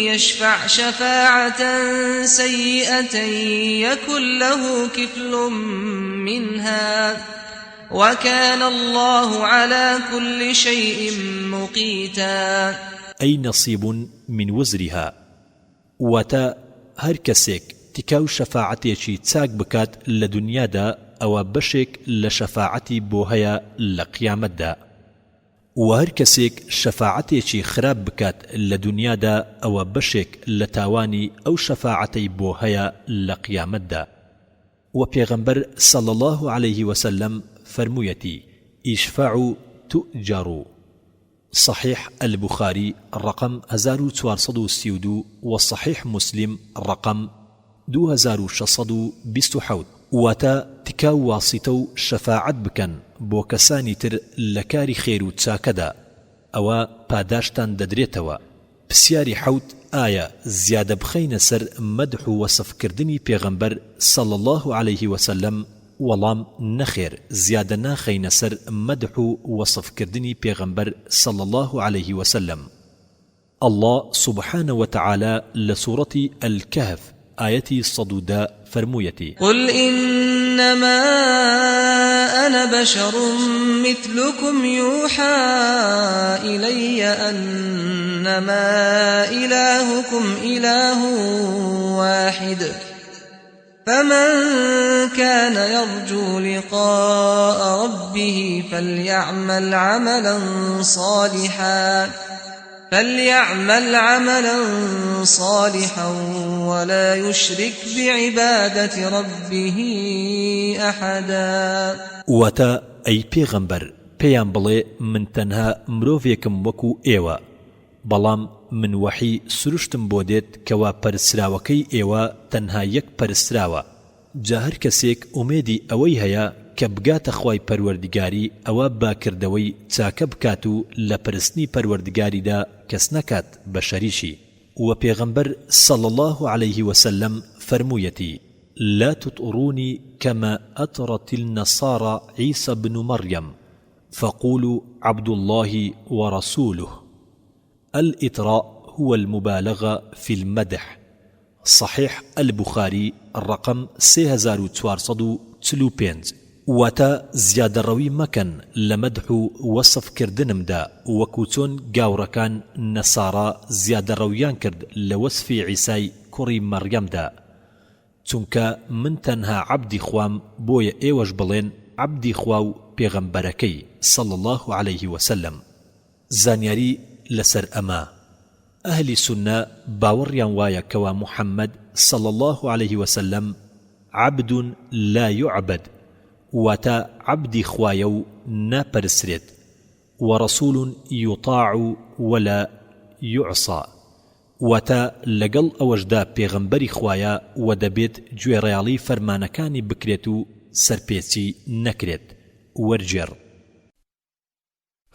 یشفع شفاعة سیئة یکن له کفل منها وکان اللە علی کل شیء مقیتا. ای نصیب من وزرها، واتە، هەر کەسێک تکا و شەفاعەتێکی چاک بکات لە دونیادا ئەوە بەشێک لە شەفاعەتی بۆ هەیە لە قیامەتدا، وە هەر کەسێک شەفاعەتێکی خراپ بکات لە دونیادا ئەوە بەشێک لە تاوانی ئەو شەفاعەتەی بۆ هەیە لە قیامەتدا. وە پێغەمبەر صلی اللە علیه وسلم فەرموویەتی، اشفعوا تؤجروا، صحیح البخاری ڕەقەم 1432 و صحیح مسلم ڕەقەم 2627، واتە، تکا و واسیتە و شەفاعەت بکەن بۆ کەسانی تر لە کاری خێر و چاکەدا ئەوە پاداشتان دەدرێتەوە. پسیاری حەوت، ئایا زیادە بخەینە سەر مەدح و وەسف کردنی پێغەمبەر صلی اللە علیه وسلم، وەڵام، نەخێر زیادە ناخەینە سەر مەدح و وەسف کردنی پێغەمبەر صلی اللە علیه وسلم. اللە سبحانە وتعالی لە سوڕەتی الکهف ئایەتی 110 فەرموویەتی. قل انما انا بشر مثلکم یوحی الی انما الهکم اله واحد فمن کان یرجو لقاء ربه فلیعمل عملا صالحا فلیعمل عملا صالحا ولا یشرک بعبادة ربه احدا. واتە، ئەی پێغەمبەر پێیان بڵێ من تەنها مرۆڤێکم وەکو ئێوە، بەڵام من وەحی سروشتم بۆ دێت کەوا پەرستراوەکەی ئێوە تەنها یەک پەرستراوە، جا هەر کەسێک ئومێدی ئەوەی هەیە کە بگاتە خوای پەروەردگاری ئەوا با کردەوەی چاکە بکات و لە پەرستنی پەروەردگاریدا کەس نەکات بە شەریکی. وە پێغەمبەر صلی اللە علیه وسلم. فەرموویەتی، لا تطرونی کما اطرت النصاری عیسی بن مریم فقولوا عبد اللە ورسوله. الإطراء هو المبالغە فی المدح، صحیح البخاری ڕەقەم 3445. واتە، زیادەڕەوی مەکەن لە مەدح و وەسف کردنمدا وەکو چۆن گاوڕەکان، نەسارا، زیادەڕەویان کرد لە وەسفی عیسای کوڕی مەڕیەمدا، چونکە من تەنها عەبدی خوام بۆیە ئێوەش بڵێن عەبدی خوا و پێغەمبەرەکەی، صلی اللە علیه وسلم. زانیاری لەسەر ئەمە، ئەهلی سوننە باوەڕیان وایە کەوا محمد صلی اللە علیه وسلم عبد لا یعبد واتە عەبدی خوایە و ناپەرسترێت ورسول یطاع ولا یعصی واتە لەگەڵ ئەوەشدا پێغەمبەری خوایە وە دەبێت گوێڕایەڵی فەرمانەکانی بکرێت و سەرپێچی نەکرێت. وەرگێڕ.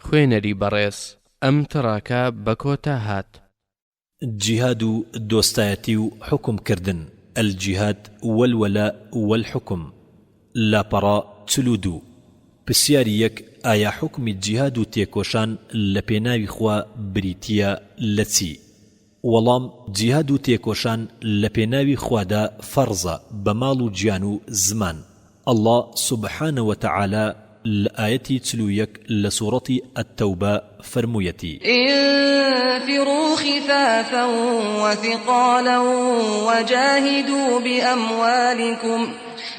خوێنەری بەڕێز ئەم تڕاکە بە کۆتا هات. جیهاد و دۆستایەتی و حوکم کردن، الجهاد والولاء والحکم، لاپەڕە 42. پرسیاری یەک، ئایا حوکمی جیهاد و تێکۆشان لە پێناوی خوا بریتییە لە چی؟ وەڵام، جیهاد و تێکۆشان لە پێناوی خوادا فەڕزە بە ماڵ و گیان و زمان، اللە سبحانە وتعالی لە ئایەتی 41 لە سوڕەتی التوبە فەرموویەتی. انفروا خفافا وثقالا وجاهدوا بأموالکم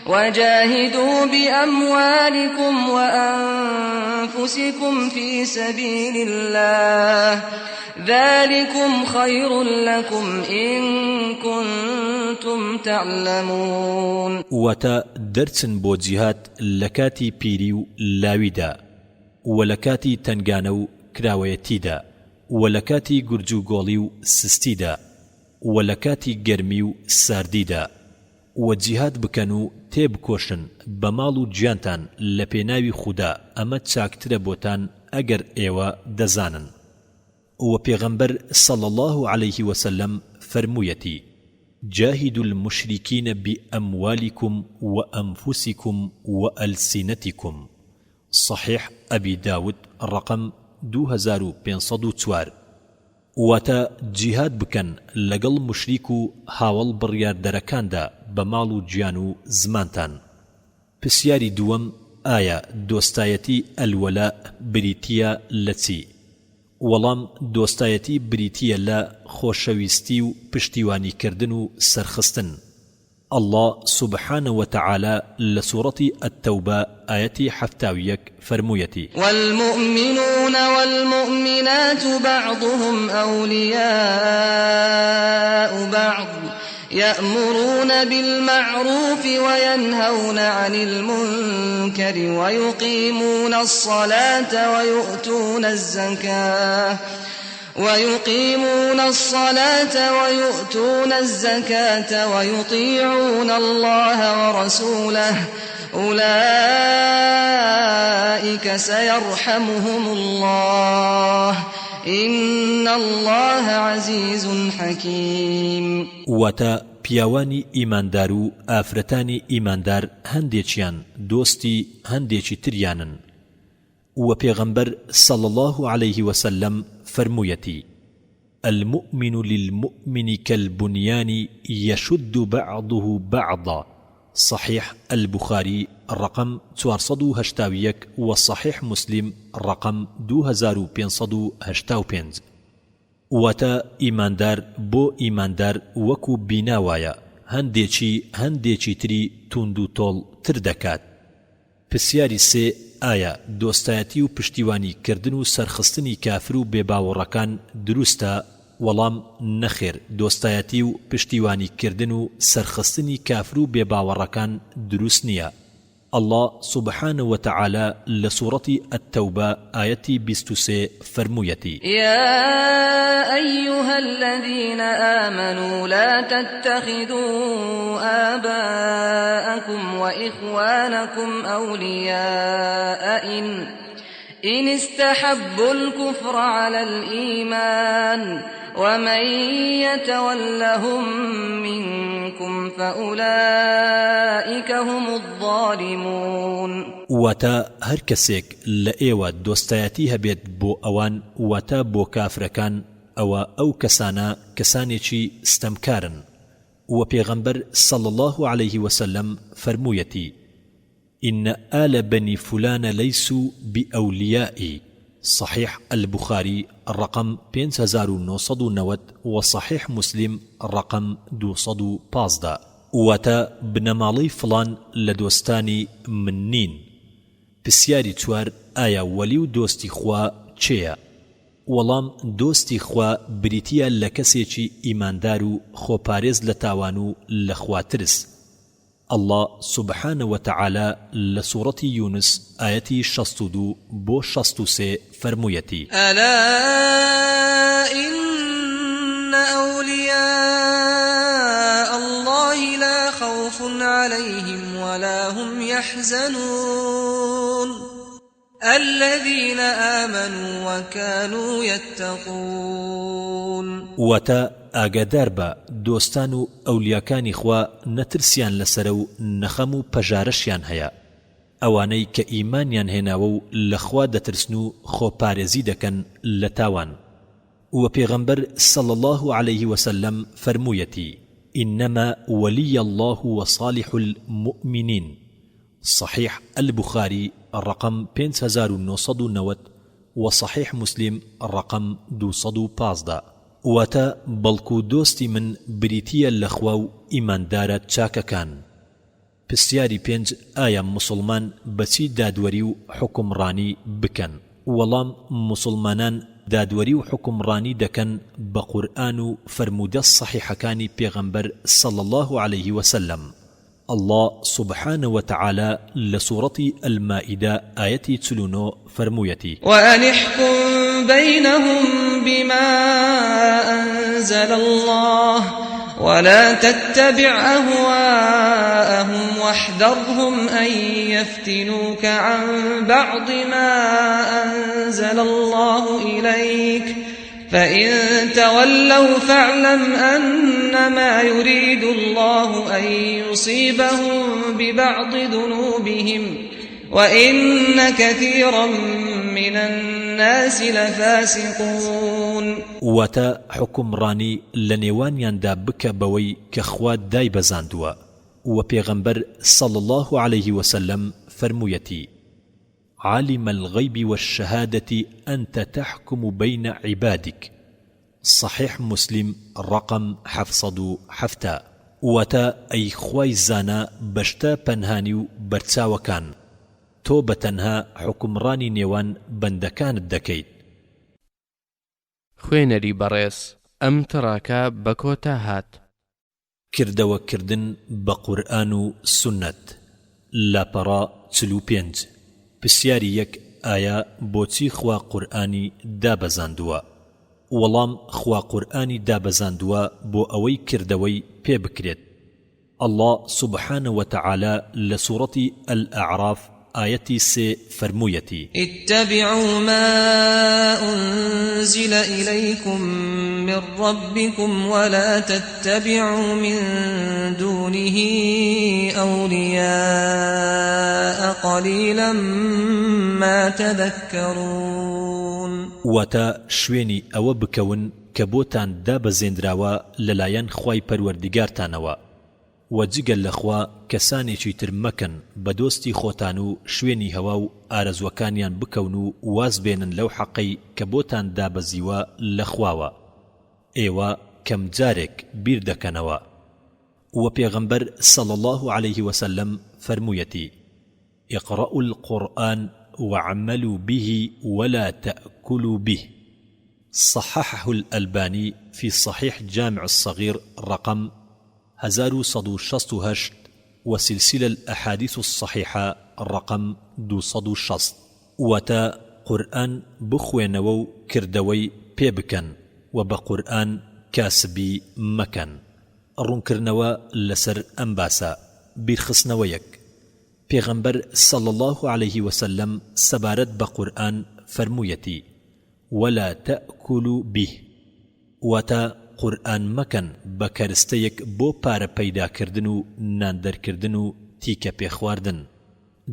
وجاهدوا بأموالکم وأنفسکم فی سبیل اللە ذلکم خیر لکم إن کنتم تعلمون. واتە، دەرچن بۆ جیهاد لە کاتی پیری و لاویدا، وە لە کاتی تەنگانە و کراوەیەتیدا، وە لە کاتی گورجوگۆڵی و سستیدا، وە لە کاتی گەرمی و ساردیدا، وە جیهاد بکەن و تێبکۆشن بە ماڵ و گیانتان لە پێناوی خودا ئەمە چاکترە بۆتان ئەگەر ئێوە دەزانن. وە پێغەمبەر صلی اللە علیه وسلم فەرموویەتی، جاهدوا المشرکین باموالکم وانفسکم والسنتکم، صحیح ابی داود ڕەقەم 2504. واتە، جیهاد بکەن لەگەڵ موشریک و هاوەڵ بڕیاردەرەکاندا بە ماڵ و گیان و زمانتان. پرسیاری دووەم، ئایا دۆستایەتی الولاء بریتییە لە چی؟ وەڵام، دۆستایەتی بریتییە لە خۆشەویستی و پشتیوانی کردن و سەرخستن. اللە سبحانە وتعالی لە سوڕەتی التوبە ئایەتی 71 فەرموویەتی. والمؤمنون والمؤمنات بعضهم أولياء بعض يأمرون بالمعروف وينهون عن المنكر ويقيمون الصلاة ويؤتون الزكاة ويقيمون الصلاة ويؤتون الزكاة ويطيعون الله ورسوله أولئك سيرحمهم الله إن الله عزيز حكيم. واتە، پیاوانی ئیماندار و ئافرەتانی ئیماندار هەندێکیان دۆستی هەندێکی تریانن، وە پێغەمبەر صلی اللە علیه وسلم فەرموویەتی، المومن للمومن کالبنیان یشد بعضه بعضا، صحیح البخاری ڕەقەم 481 وە صحیح مسلم ڕەقەم 2585. واتە، ئیماندار بۆ ئیماندار وەکو بینا وایە، هەندێکی هەندێکی تری توندوتۆڵ تر دەکات. پرسیاری سێ، ئایا دۆستایەتی و پشتیوانی کردن و سەرخستنی کافر و بێباوەڕەکان دروستە؟ وەڵام، نەخێر دۆستایەتی و پشتیوانی کردن و سەرخستنی کافر و بێباوەڕەکان دروست نیە، اللە سبحانە وتعالی لە سوڕەتی التوبە ئایەتی 23 فەرموویەتی. یا ایها الذین آمنوا لا تتخذوا آباءکم وإخوانکم أولیاء إن إن استحبوا الكفر على الإیمان ومن یتولهم منکم. منکم فأولئک هم الظالمون. واتە، هەر کەسێک لە ئێوە دۆستایەتی هەبێت بۆ ئەوان واتە بۆ کافرەکان ئەوە ئەو کەسانە کەسانێکی ستەمکارن، وە پێغەمبەر صلی اللە علیه وسلم فەرموویەتی، ان آل بنی فلان لیسوا بأولیائی، صحیح البخاری ڕەقەم 5990 و صحیح مسلم ڕەقەم 215. واتە، بنەماڵەی فڵان لە دۆستانی من نین. پسیاری چوار، ئایا وەلی و دۆستی خوا کێیە؟ وەڵام، دۆستی خوا بریتییە لە کەسێکی ئیماندار و خۆپارێز لە تاوان و لە خوا ترس، اللە سبحانە وتعالی لە سوڕەتی یونس ئایەتی 62 بۆ 63 فەرموویەتی. الا ان اولیاء اللە لا خوف علیهم ولا هم یحزنون. الذین آمنوا وکانوا یتقون. واتە، ئاگاداربە دۆستان و ئەولیاکانی خوا نە ترسیان لەسەرە و نە خەم و پەژارەشیان هەیە، ئەوانەی کە ئیمانیان هێناوە و لە خوا دەترسن و خۆپارێزی دەکەن لە تاوان. وە پێغەمبەر صلی اللە علیه وسلم فەرموویەتی، انما ولی اللە وصالح المومنین، صحیح البخاری ڕەقەم 5990 و صحیح مسلم ڕەقەم 215. واتە، بەڵکو دۆستی من بریتییە لە خوا و ئیماندارە چاکەکان. پرسیاری پێنج، ئایا موسڵمان بە چی دادوەری و حوکمڕانی بکەن؟ وەڵام، موسڵمانان دادوەری و حوکمڕانی دەکەن بە قورئان و فەرموودە صەحیحەکانی پێغەمبەر صلی اللە علیه وسلم، اللە سبحانە وتعالی لە سوڕەتی المائدە ئایەتی 49 فەرموویەتی. وأن احکم بینهم بما أنزل اللە ولا تتبع أهواءهم واحذرهم أن يفتنوک عن بعض ما أنزل اللە إلیک فإن تولوا فاعلم أنما يريد اللە أن يصيبهم ببعض ذنوبهم وإن كثيرا من الناس لفاسقون. واتە، حوکمڕانی لە نێوانیاندا بکە بەوەی کە خوا دایبەزاندووە، وە پێغەمبەر صلی اللە علیه وسلم فەرموویەتی، عالم الغیب والشهادە انت تحکم بین عبادک، صحیح مسلم ڕەقەم 770. واتە، ئەی خوای زانا بە شتە پەنهانی و بەرچاوەکان، تۆ بە تەنها حوکمڕانی نێوان بەندەکانت دەکەیت. خوێنەری بەڕێز ئەم تڕاکە بە کۆتا هات. کردەوە کردن بە قورئان و سوننەت، لاپەڕە 45، پرسیاری یەک ئایا بۆچی خوا قورئانی دابەزاندووە؟ وەڵام خوا قورئانی دابەزاندووە بۆ ئەوەی کردەوەی پێ بکرێت. اللە سبحانە وتعالی لە سوڕەتی الاعراف ئایەتی سێ فەرموویەتی. اتبعوا ما انزل الیکم من ربکم ولا تتبعوا من دونه اولیاء قلیلا ما تذکرون. واتە، شوێنی ئەوە بکەون کە بۆتان دابەزێنراوە لەلایەن خوای پەروەردگارتانەوە، وە جگە لە خوا کەسانێکی تر مەکەن بە دۆستی خۆتان و شوێنی هەوا و ئارەزوەکانیان بکەون و واز بێنن لەو حەقەی کە بۆتان دابەزیوە لە خواوە ئێوە کەم جارێک بیر دەکەنەوە وە پێغەمبەر صلی اللە علیه وسلم فەرموویەتی اقرأوا القرآن واعملوا به ولا تأکلوا به صححه الالبانی فی صحیح جامع الصغیر رقم 1168 و سلسلە الاحادیث الصحیحە رقم 260. واتە، قورئان بخوێنەوە و کردەوەی پێ بکەن و بە قورئان کاسبی مەکەن. ڕوونکردنەوە لەسەر ئەم باسە، بیرخستنەوەیەک، پێغەمبەر صلی اللە علیه وسلم سەبارەت بە قورئان فەرموویەتی، ولا تأکلوا به، واتە، قورئان مەکەن بە کەرستەیەک بۆ پارە پەیداکردن و نان دەرکردن و تیکە پێ خواردن.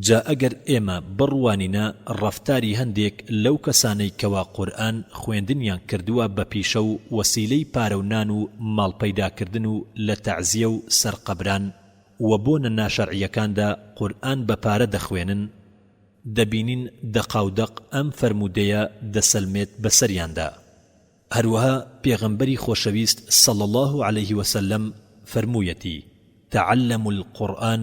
جا ئەگەر ئێمە بڕوانینە ڕەفتاری هەندێک لەو کەسانەی کەوا قورئان خوێندنیان کردووە بە پیشە و وەسیلەی پارە و نان و ماڵ پەیداکردن و لە تەعزیە و سەرقەبران و بۆنە ناشەرعیەکاندا قورئان بە پارە دەخوێنن، دەبینین دەقاودەق ئەم فەرموودەیە دەسەلمێت بەسەریاندا. هەروەها پێغەمبەری خۆشەویست صلی اللە علیه وسلم فەرموویەتی، تعلموا القرآن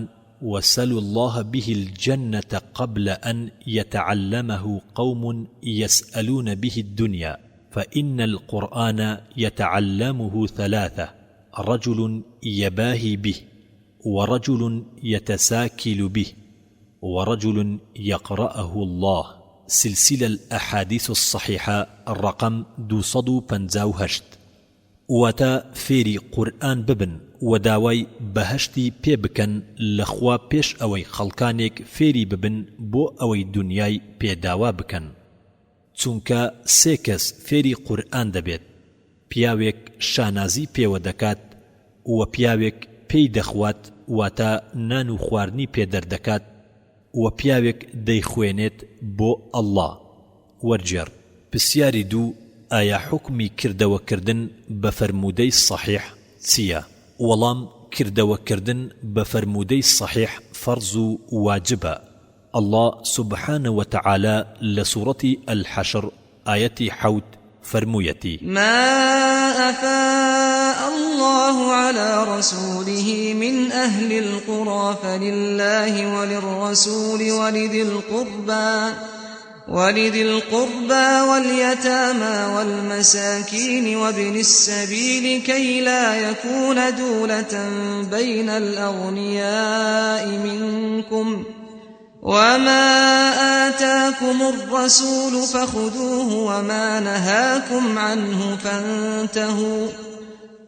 وسلوا اللە به الجنة قبل أن يتعلمه قوم يسألون به الدنيا فإن القرآن يتعلمه ثلاثة رجل يباهي به ورجل يتساكل به ورجل یقرأه اللە، سلسلە الاحادیث الصحیحە ڕەقەم 258. واتە فێری قورئان ببن و داوای بەهەشتی پێ بکەن لە خوا پێش ئەوەی خەڵکانێک فێری ببن بۆ ئەوەی دونیای پێ داوا بکەن. چونکە سێ کەس فێری قورئان دەبێت، پیاوێک شانازی پێوە دەکات، وە پیاوێک پێی دەخوات واتە نان و خواردنی پێ دەردەکات، وە پیاوێک دەیخوێنێت بۆ اللە. وەرگێڕ. پرسیاری دوو، ئایا حوکمی کردەوە کردن بە فەرموودەی صەحیح چییە؟ وەڵام، کردەوە کردن بە فەرموودەی صەحیح فەرز و واجبە، اللە سبحانە وتعالی لە سوڕەتی الحشر ئایەتی حەوت فەرموویەتی. ما أفاء اللە علی رسوله من أهل القری فللە وللرسول ولذی القربی ولذی القربی والیتامی والمساکین وابن السبیل کی لا یکون دولة بین الأغنیاء منکم وما آتاکم الرسول فخذوه وما نهاکم عنه فانتهوا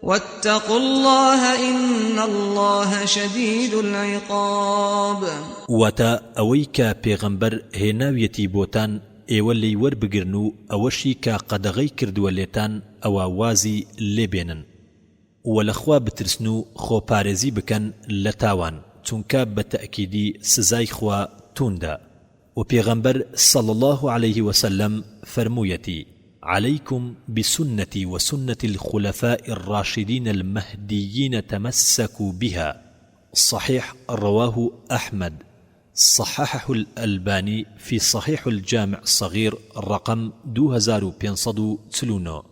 واتقوا اللە ان اللە شدید العقاب. واتە، ئەوەی کە پێغەمبەر هێناویەتی بۆتان ئێوە لێی وەربگرن و ئەوەشی کە قەدەغەی کردووە لێتان ئەوا وازی لێ بێنن وە لە خوا بترسن و خۆ پارێزی بکەن لە تاوان چونکە بە تەئکیدی سزای خوا تووندە. وە پێغەمبەر صلی اللە علیه وسلم فەرموویەتی، علیکم بسنتی وسنة الخلفاء الراشدین المهدیین تمسکوا بها، صحیح رواه احمد، صححه الالبانی فی صحیح الجامع الصغیر رقم 2549.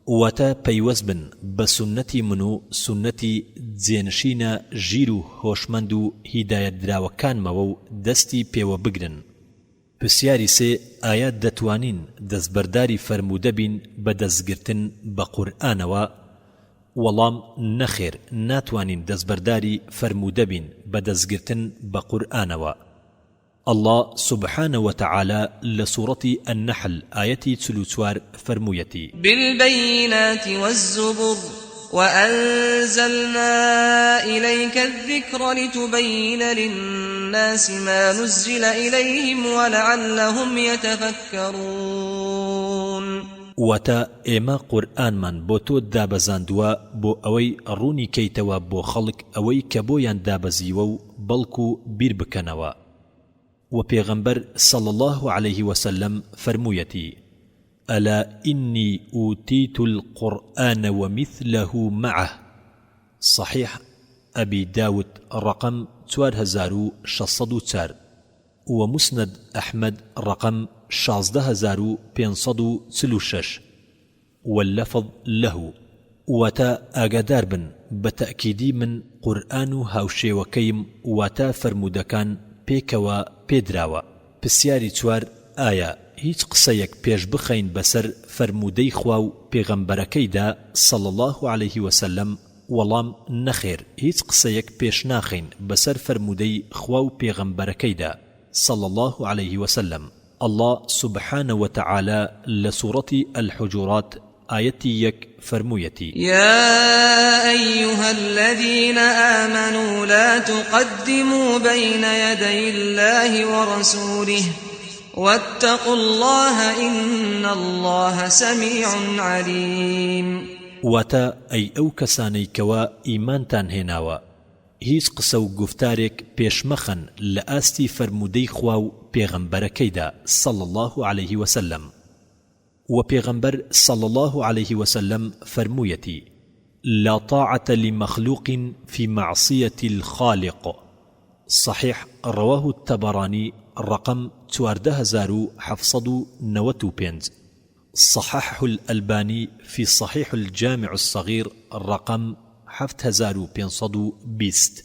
واتە پەیوەست بن بە سوننەتی من و سوننەتی جێنشینە ژیر و هۆشمەند و هیدایەتدراوەکانمەوە و دەستی پێوە بگرن. پرسیاری سێ، ئایا دەتوانین دەستبەرداری فەرموودە بین بە دەستگرتن بە قورئانەوە؟ وەڵام، نەخێر ناتوانین دەستبەرداری فەرموودە بین بە دەستگرتن بە قورئانەوە. اللە سبحانە وتعالی لە سوڕەتی النحل ئایەتی 44 فەرموویەتی. بالبینات والزبر وأنزلنا إلیک الذکر لتبین للناس ما نزل إلیهم ولعلهم یتفکرون. واتە، ئێمە قورئانمان بۆ تۆ دابەزاندووە بۆ ئەوەی ڕوونی کەیتەوە بۆ خەڵک ئەوەی کە بۆیان دابەزیوە و بەڵکو بیر بکەنەوە. وە پێغەمبەر صلی اللە علیه وسلم فەرموویەتی، الا انی اوتیت القرآن ومثله معه، صحیح ابی داود ڕەقەم 4604، وە مسند احمد ڕەقەم 16546. واللفظ له، واتە، ئاگادار بن بە تەئکیدی من قورئان و هاوشێوەکەیم واتە فەرموودەکان پێکەوە پێ دراوە. پرسیاری چوار، ئایا هیچ قسەیەک پێش بخەین بەسەر فەرموودەی خوا و پێغەمبەرەکەیدا صلی اللە علیه وسلم، وەڵام، نەخێر هیچ قسەیەک پێش ناخەین بەسەر فەرموودەی خوا و پێغەمبەرەکەیدا صلی اللە علیه وسلم. اللە سبحانە وتعالی لە سوڕەتی الحجورات ئایەتی یەک فەرموویەتی. یا ایها الذین آمنوا لا تقدموا بین یدی اللە ورسوله واتقوا اللە ان اللە سمیع علیم. واتە، ئەی ئەو کەسانەی کەوا ئیمانتان هێناوە، هیچ قسە و گوفتارێک پێش مەخەن لە ئاستی فەرموودەی خوا و پێغەمبەرەکەیدا، صلی اللە علیه وسلم. وە پێغەمبەر صلی اللە علیه وسلم فەرموویەتی، لا طاعە لمخلوق فی معصیە الخالق، صحیح رواه الطبرانی ڕەقەم 14795، صححه الالبانی فی صحیح الجامع الصغیر ڕەقەم 7520.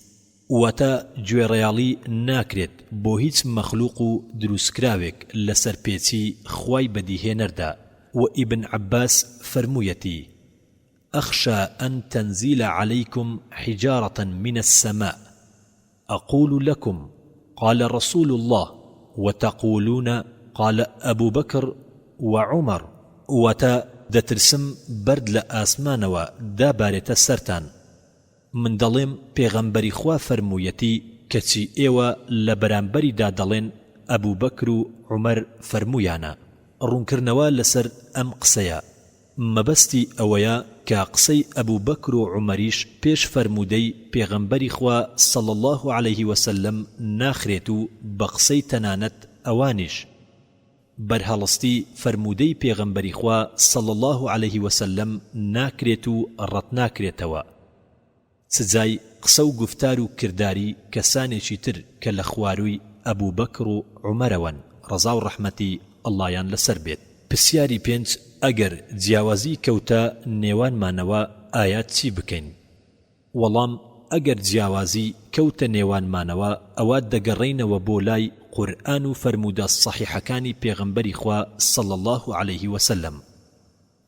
واتە گوێڕایەڵی ناکرێت بۆ هیچ مەخلوق و دروستکراوێک لە سەرپێچی خوای بەدیهێنەردا، وە ئیبن عەباس فەرموویەتی، اخشی ان تنزیل علیکم حجارە من السماء اقول لکم قال رسول اللە وتقولون قال ابو بکر وعمر، واتە، دەترسم بەرد لە ئاسمانەوە دابارێتە سەرتان، من دەڵێم پێغەمبەری خوا فەرموویەتی کەچی ئێوە لە بەرامبەریدا دەڵێن ئەبوبەکر و عومەر فەرموویانە. ڕوونکردنەوە لەسەر ئەم قسەیە، مەبەستی ئەوەیە کە قسەی ئەبوبەکر و عومەریش پێش فەرموودەی پێغەمبەری خوا صلی اللە علیه وسلم ناخرێت و بە قسەی تەنانەت ئەوانیش بەرهەڵستی فەرموودەی پێغەمبەری خوا صلی اللە علیه وسلم ناکرێت و ڕەتناکرێتەوە چ جای قسە و گوفتار و کرداری کەسانێکی تر کە لە خوارووی ئەبو بەکر و عومەرەوەن ڕەزاو ڕەحمەتی اللە یان لەسەر بێت. پرسیاری پێنج، ئەگەر جیاوازی کەوتە نێوانمانەوە ئایا چی بکەین؟ وەڵام، ئەگەر جیاوازی کەوتە نێوانمانەوە ئەوا دەگەڕێینەوە بۆ لای قورئان و فەرموودە صەحیحەکانی پێغەمبەری خوا صلی اللە علیه وسلم.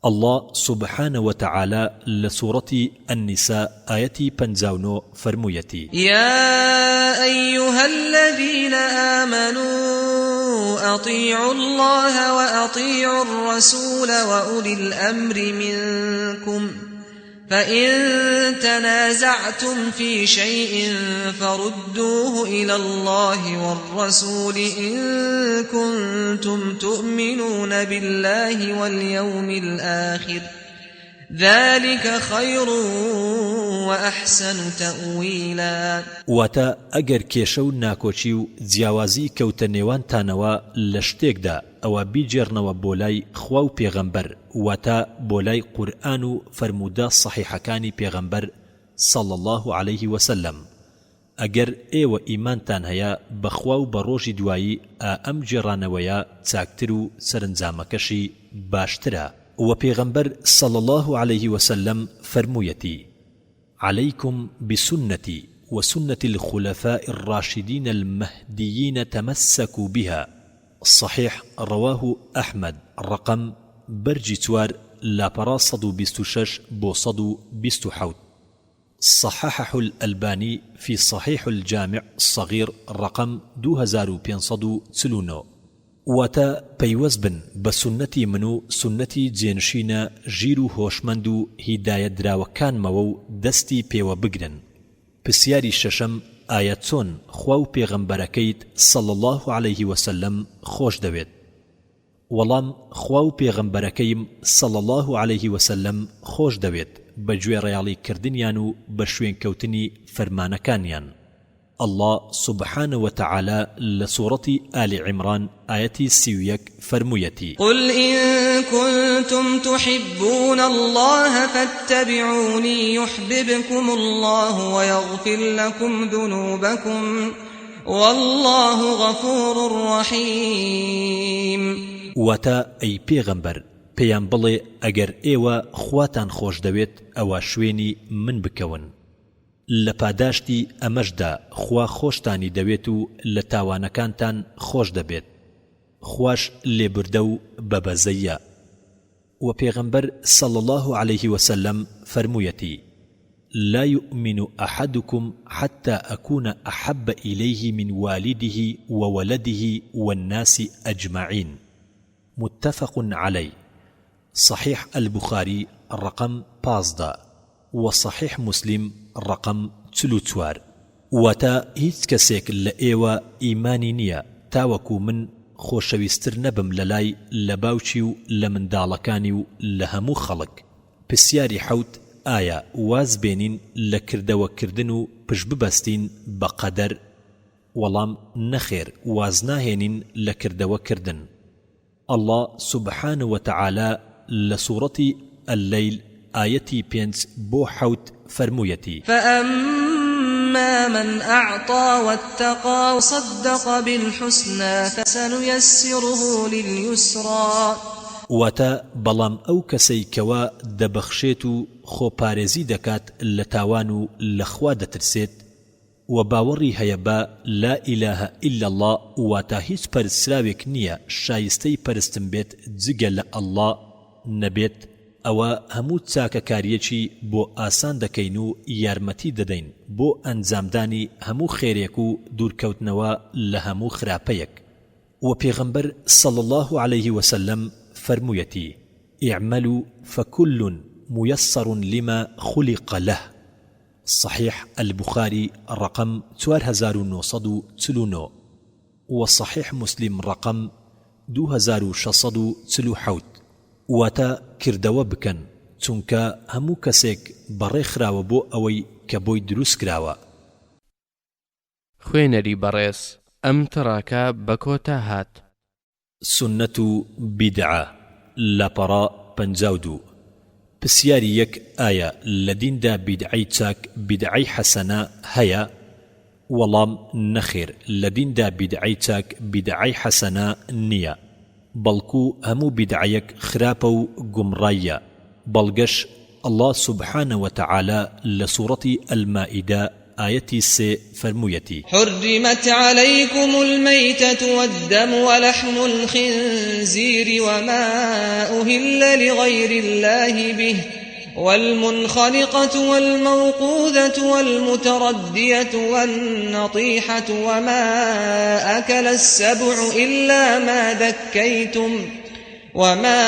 اللە سبحانە وتعالی لە سوڕەتی، النساء، ئایەتی 59 فەرموویەتی. یا ایها الذین آمنوا اطیعوا اللە وأطیعوا الرسول وأولی الامر منکم فإن تنازعتم في شيء فردوه إلى الله والرسول إن كنتم تؤمنون بالله واليوم الآخر ذلك خير وأحسن تأويلا. واتە، ئەگەر کێشە و ناکۆکی و جیاوازی کەوتە نێوانتانەوە لە شتێکدا ئەوە بیگێڕنەوە بۆ لای خوا و پێغەمبەر واتە بۆ لای قورئان و فەرموودە صەحیحەکانی پێغەمبەر صلی اللە علیه وسلم ئەگەر ئێوە ئیمانتان هەیە بە خوا و بە ڕۆژی دوایی ئا ئەم گێڕانەوەیە چاکتر و سەرنجامەکەشی باشترە. وە پێغەمبەر صلی اللە علیه وسلم فەرموویەتی، علیکم بسنتی وسنة الخلفاء الراشدین المهدیین تمسکوا بها، صحیح رواه احمد، ڕەقەم، بەرگی چوار، لاپەڕە 126 بۆ 127. صححه الالبانی فی صحیح الجامع الصغیر ڕەقەم 2549. واتە، پەیوەست بن بە سوننەتی من و سوننەتی جێنشینە ژیر و هۆشمەند و هیدایەتدراوەکانمەوە و دەستی پێوە بگرن. پرسیاری شەشەم، ئایا چۆن خوا و پێغەمبەرەکەیت صلی اللە علیه وسلم خۆش دەوێت؟ وەڵام، خوا و پێغەمبەرەکەیم صلی اللە علیه وسلم خۆش دەوێت بە گوێڕایەڵی کردنیان و بە شوێنکەوتنی فەرمانەکانیان. اللە سبحانە وتعالی لە سوڕەتی ئال عیمران ئایەتی 31 فەرموویەتی. قل إن كنتم تحبون الله فاتبعوني يحببكم الله ويغفر لكم ذنوبكم واللە غفور رحیم. واتە، ئەی پێغەمبەر پێیان بڵێ ئەگەر ئێوە خواتان خۆشدەوێت ئەوا شوێنی من بکەون لە پاداشتی ئەمەشدا خوا خۆشتانی دەوێت و لە تاوانەکانتان خۆش دەبێت خواش لێبوردە و بە بەزەیە. وە پێغەمبەر صلی اللە علیه وسلم فەرموویەتی، لا یومن احدکم حتی اکون احب الیه من والده وولده والناس اجمعین، متفق علیه، صحیح البخاری ڕەقەم 15 وە صحیح مسلم ڕەقەم 44. واتە، هیچ کەسێک لە ئێوە ئیمانی نییە تاوەکو من خۆشەویستر نەبم لەلای لە باوکی و لە منداڵەکانی و لە هەموو خەڵک. پسیاری حەوت، ئایا واز بێنین لە کردەوە کردن و پشت ببەستین بە قەدەر؟ وەڵام، نەخێر واز ناهێنین لە کردەوە کردن. اللە سبحانە وتعالی لە سوڕەتی، اللیل، ئایەتی پێنج بۆ حەوت فەرموویەتی. فأما من أعطى واتقى وصدق بالحسنى فسنيسره لليسرى. واتە، بەڵام ئەو کەسەی کەوا دەبەخشێت و خۆپارێزی دەکات لە تاوان و لە خوا دەترسێت، وە باوەڕی هەیە بە، لا الە الا اللە، واتە هیچ پەرستراوێک نییە شایستەی پەرستن بێت جگە لە اللە نەبێت، ئەوە هەموو چاکەکارییەکی بۆ ئاسان دەکەین و یارمەتی دەدەین بۆ ئەنجامدانی هەموو خێرێک و دوورکەوتنەوە لە هەموو خراپەیەک. وە پێغەمبەر صلی اللە علیه وسلم فەرموویەتی، اعملوا فکل میسر لما خلق له، صحیح البخاری ڕەقەم 4949 و صحیح مسلم ڕەقەم 2647 واتە کردەوە بکەن چونکە هەموو کەسێک بەڕێ خراوە بۆ ئەوەی کە بۆی دروست کراوە. خوێنەری بەڕێز ئەم تڕاکە بە کۆتا هات. سوننەت و بیدعە، لاپەڕە 52. پسیاری یەک ئایا لە دیندا بیدعەی چاک بیدعەی حەسەنە هەیە؟ وەڵام، نەخێر لە دیندا بیدعەی چاک بیدعەی حەسەنە نییە بەڵکو هەموو بیدعەیەک خراپە و گومڕاییە بەڵگەش اللە سبحانە وتعالی لە سوڕەتی المائدە ئایەتی سێ فەرموویەتی. حرمت علیکم المیتة والدم ولحم الخنزیر وما أهل لغیر الله به والمنخنقة والموقوذة والمتردية والنطيحة وما أكل السبع إلا ما ذكيتم وما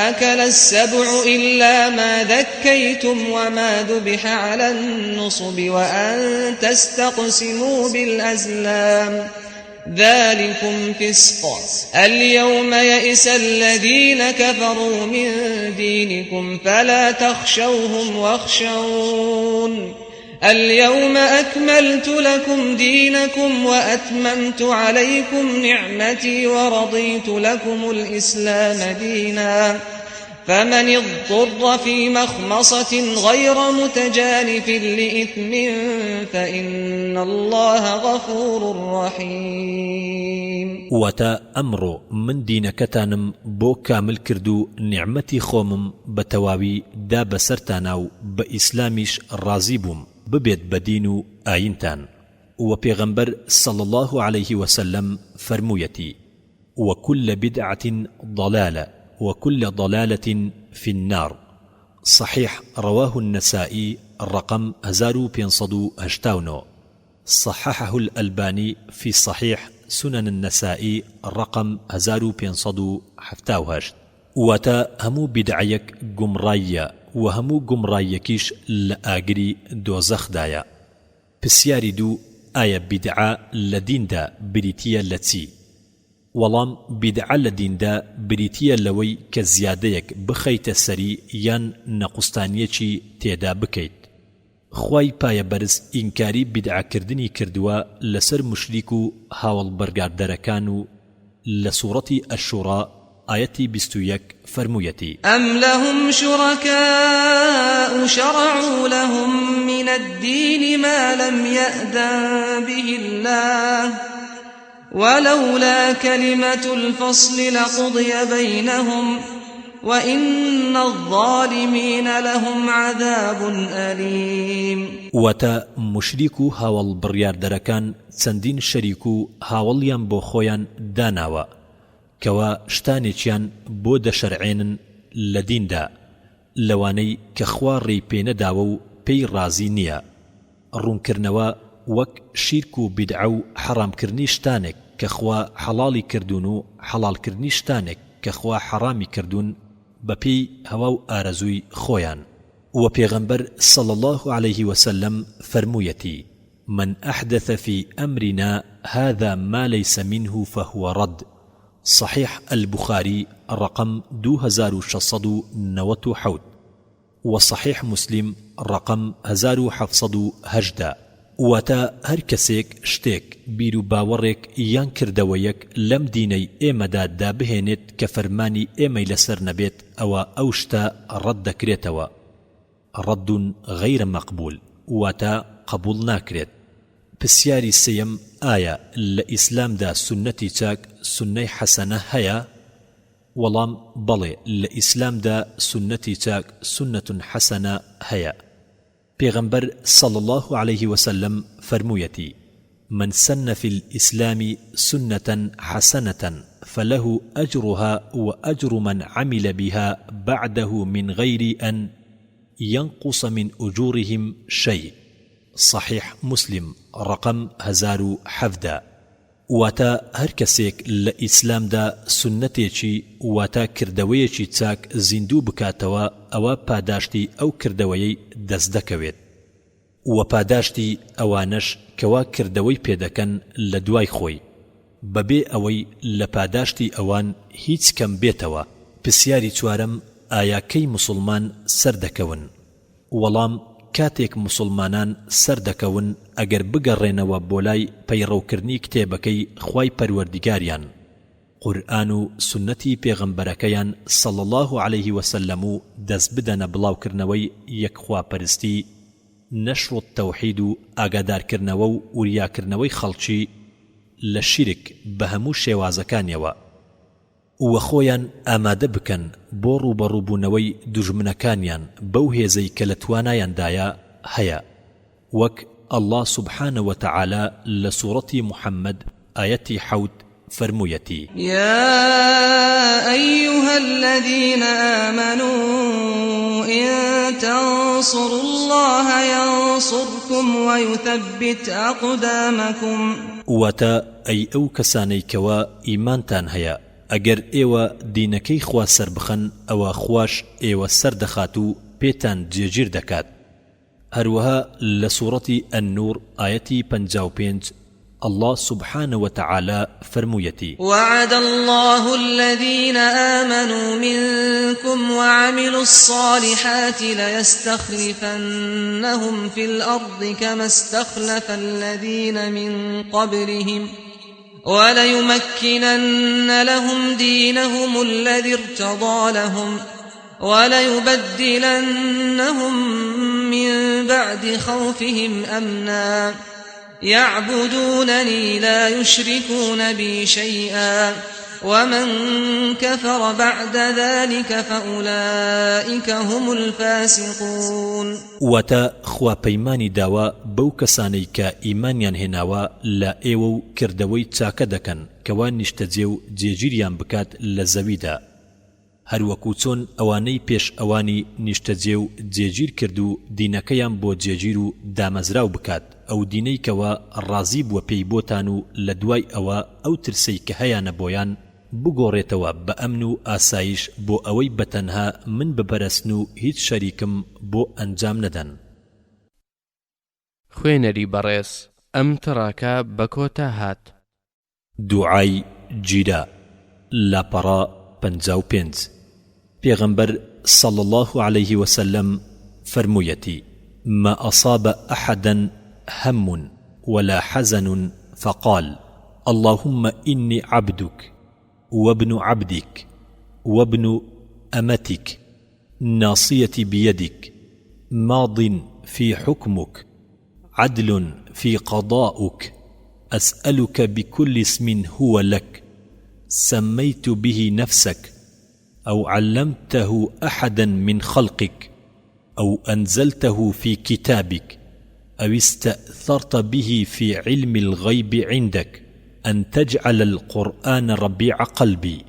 أكل السبع إلا ما ذكيتم وما ذبح على النصب وأن تستقسموا بالأزلام ذلكم فسق اليوم يئس الذين كفروا من دينكم فلا تخشوهم واخشون اليوم أكملت لكم دينكم وأتممت عليكم نعمتي ورضيت لكم الإسلام دينا فمن اضطر في مخمصة غير متجانف لإثم فإن الله غفور رحيم. واتە، ئەمڕۆ من دینەکەتانم بۆ کامل کرد و نیعمەتی خۆمم بە تەواوی دا بەسەرتانا و بە ئیسلامیش ڕازی بووم ببێت بە دین و ئایینتان. وە پێغەمبەر صلی اللە علیه وسلم فەرموویەتی، وکل بدعە ضلالە وکل ضلالە فی النار صحیح رواه النسائی رقم 1589 صححه الالبانی فی صحیح سنن النسائی رقم 1578. واتە، هەموو بیدعەیەک گومڕاییە وە هەموو گومڕاییەکیش لە ئاگری دۆزەخدایە. پسیاری دوو، ئایا بیدعە لە دیندا بریتییە لە چی؟ وەڵام، بیدعە لە دیندا بریتییە لەوەی کە زیادەیەک بخەیتە سەری یان نەقوستانییەکی تێدا بکەیت. خوای پایەبەرز ئینکاری بیدعە کردنی کردووە لەسەر موشریک و هاوەڵبڕگاردەرەکان و لە سوڕەتی الشوڕا ئایەتی 21 فەرموویەتی. أم لهم شركاء شرعوا لهم من الدين ما لم يأذن به الله ولولا كلمة الفصل لقضي بينهم وإن الظالمين لهم عذاب أليم. واتە، موشریک و هاوەڵ بڕیاردەرەکان چەندین شەریک و هاوەڵیان بۆ خۆیان داناوە کەوا شتانێکیان بۆ دەشەرعێنن لە دیندا لەوانەی کە خوا ڕێی پێ نەداوە و پێی ڕازی نییە، ڕوونکردنەوە، وەک شیرک و بیدعە و حەڕامکردنی شتانێک کە خوا حەڵاڵی کردوون و حەڵاڵکردنی شتانێک کە خوا حەڕامی کردوون بە پێی هەوا و ئارەزووی خۆیان. وە پێغەمبەر صلی اللە علیه وسلم فەرموویەتی، من احدث فی امرنا هذا ما لیس منه فهو رد، صحیح البخاری رقم 2697. وە صحیح مسلم ڕەقەم 1718. واتە، هەر کەسێک شتێک، بیروباوەڕێک یان کردەوەیەک لەم دینەی ئێمەدا دابهێنێت کە فەرمانی ئێمەی لەسەر نەبێت ئەوا ئەو شتە ڕەت دەکرێتەوە، رد غیر مقبول، واتە قبوڵ ناکرێت. پسیاری سێیەم، ئایا لە ئیسلامدا سوننەتی چاک، سوننەی حەسەنە، هەیە؟ وەڵام، بەڵێ لە ئیسلامدا سوننەتی چاک، سنە حسنە، هەیە. پێغەمبەر صلی اللە علیه وسلم فەرموویەتی، من سن فی الاسلام سنە حسنە فله اجرها واجر من عمل بها بعده من غیر ان ینقص من اجورهم شیء، صحیح مسلم ڕەقەم 1017. واتە، هەر کەسێک لە ئیسلامدا سوننەتێکی واتە کردەوەیەکی چاک زیندوو بکاتەوە ئەوا پاداشتی ئەو کردەوەیەی دەست دەکەوێت وە پاداشتی ئەوانەش کەوا کردەوەی پێ دەکەن لە دوای خۆی بەبێ ئەوەی لە پاداشتی ئەوان هیچ کەم بێتەوە. پسیاری چوارەم، ئایا کەی موسوڵمان سەردەکەون؟ وەڵام، کاتێک موسوڵمانان سەردەکەون ئەگەر بگەڕێنەوە بۆ لای پەیڕەوکردنی کتێبەکەی خوای پەروەردیگاریان، قورئان و سوننەتی پێغەمبەرەکەیان صلی اللە علیه وسلم و دەست بدەنە بڵاوکردنەوەی یەکخواپەرستی، نشر التوحید و ئاگادارکردنەوە و وریاکردنەوەی خەڵکی لە شیرک بە هەموو شێوازەکانیەوە. وە خۆیان ئامادە بکەن بۆ ڕووبەڕووبوونەوەی دوژمنەکانیان بەو هێزەی کە لە توانایاندایە هەیە وەک اللە سبحانە وتعالی لە سوڕەتی محمد ئایەتی حەوت فەرموویەتی. یا ایها الذین آمنوا ان تنصروا اللە ینصرکم ویثبت اقدامکم. واتە، ئەی ئەو کەسانەی کەوا ئیمانتان هەیە ئەگەر ئێوە دینەکەی خوا سەربخەن ئەوا خواش ئێوە سەردەخات و پێتان جێگیر دەکات هەروەها لە سوڕەتی النور ئایەتی 55 اللە سبحانە وتعالی فەرموویەتی. وعد اللە الذین آمنوا منکم وعملوا الصالحات لیستخلفنهم فی الارض کما استخلف الذین من قبلهم وليمكنن لهم دينهم الذي ارتضى لهم وليبدلنهم من بعد خوفهم أمنا يعبدونني لا يشركون بي شيئا ومن كفر بعد ذلك فأولئك هم الفاسقون. واتە، خوا پەیمانی داوە بەو کەسانەی کە ئیمانیان هێناوە لە ئێوە و کردەوەی چاکە دەکەن کەوا نیشتەجێ و جێگیریان بکات لە زەویدا هەروەکو چۆن ئەوانەی پێش ئەوانی نیشتەجێ و جێگیر کرد و دینەکەیان بۆ جێگیر و دامەزراو بکات ئەو دینەی کەوا ڕازی بووە پێی بۆتان و لە دوای ئەوە ئەو ترسەی کە هەیانە بۆیان بگۆڕێتەوە بە ئەمن و ئاسایش بۆ ئەوەی بە تەنها من بپەرستن و هیچ شەریکم بۆ ئەنجام نەدەن. خوێنەری بەڕێز ئەم تڕاکە بە کۆتا هات. دوعای گیرا، لاپەڕە 55، پێغەمبەر صلی اللە علیه وسلم فەرموویەتی، ما اصاب احدا هم ولا حزن فقال اللهم انی عبدک وابن عبدک وابن امتک ناصیتی بیدک ماض فی حکمک عدل في قضاؤك أسألك بكل اسم هو لك سميت به نفسك أو علمته أحدا من خلقك أو أنزلته في كتابك أو استأثرت به في علم الغيب عندك أن تجعل القرآن ربيع قلبي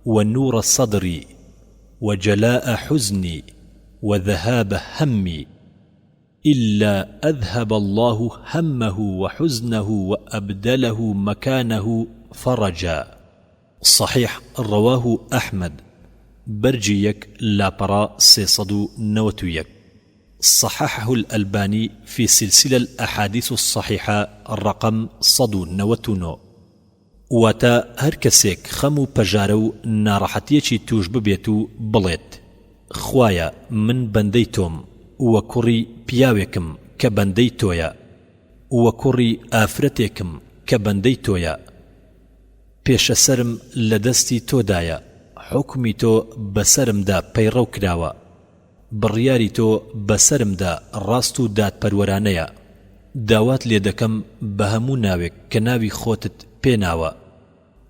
ونور صدري وجلاء حزني وذهاب همي إلا أذهب الله همه وحزنه وأبدله مكانه فرجا صحیح رواه احمد بەرگی یەک لاپەڕە 391 صححه الالبانی فی سلسلە الاحادیث الصحیحە رقم 199 واتە، هەر کەسێک خەم و پەژارە و ناڕەحەتیەکی توش ببێت و بڵێت. خوایە من بەندەی تۆم وە کوڕی پیاوێکم کە بەندەی تۆیە وە کوڕی ئافرەتێکم کە بەندەی تۆیە پێشەسەرم لە دەستی تۆدایە حوکمی تۆ بەسەرمدا پەیڕەو کراوە بڕیاری تۆ بەسەرمدا ڕاست و دادپەروەرانەیە داوات لێ دەکەم بە هەموو ناوێک کە ناوی خۆتت پێ ناوە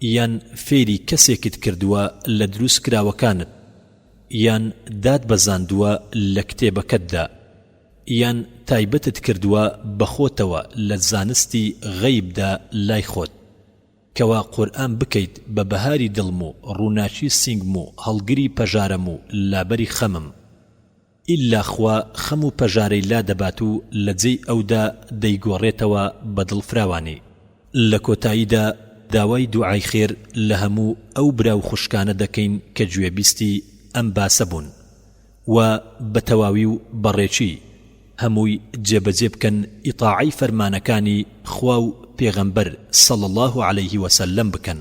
یان فێری کەسێکت کردووە لە دروستکراوەکانت، یان داتبەزاندووە لە کتێبەکەتدا، یان تایبەتت کردووە بە خۆتەوە لە زانستی غەیبدا لای خۆت، کەوا قورئان بکەیت بە بەهاری دڵم و ڕووناکی سینگم و هەڵگری پەژارەم و لابەری خەمم. ئیلا خوا خەم و پەژارەی لادەبات و لە جێی ئەودا دەیگۆڕێتەوە بە دڵ فراوانی. لە کۆتاییدا داوای دوعای خێر لە هەموو ئەو برا و خوشکانە دەکەین کە گوێبیستی ئەم باسە بوون و بە تەواوی و بە ڕێکی هەمووی جێبەجێ بکەن ئیتاعەی فەرمانەکانی خوا و پێغەمبەر صلی اللە علیه وسلم بکەن.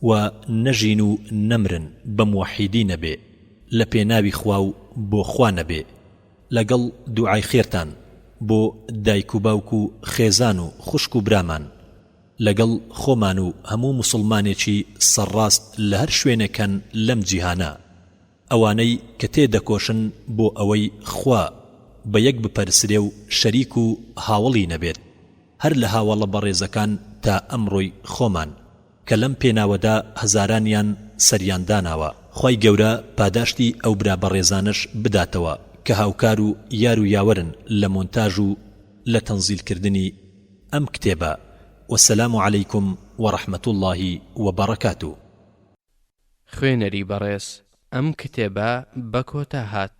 و نەژین و نەمرن بە موەحیدی نەبێ لە پێناوی خوا و بۆ خوا نەبێ لەگەڵ دوعای خێرتان بۆ دایک و باوک و خێزان و خوشک و برامان لەگەڵ خۆمان و هەموو موسڵمانێکی سەرڕاست لە هەر شوێنێک هەن لەم جیهانە ئەوانەی کە تێ دەکۆشن بۆ ئەوەی خوا بە یەک بپەرسرێ و شەریک و هاوەڵی نەبێت هەر لە هاوەڵە بەڕێزەکان تا ئەمڕۆی خۆمان کە لەم پێناوەدا هەزارانیان سەریان داناوە. خوای گەورە پاداشتی ئەو برا بەڕێزانەش بداتەوە کە هاوکار و یار و یاوەرن لە مۆنتاژ و لە تەنزیل کردنی ئەم کتێبە والسلام علیکم ورحمە اللە وبرکاته. خوێنەری بەڕێز ئەم کتێبە بە کۆتا هات.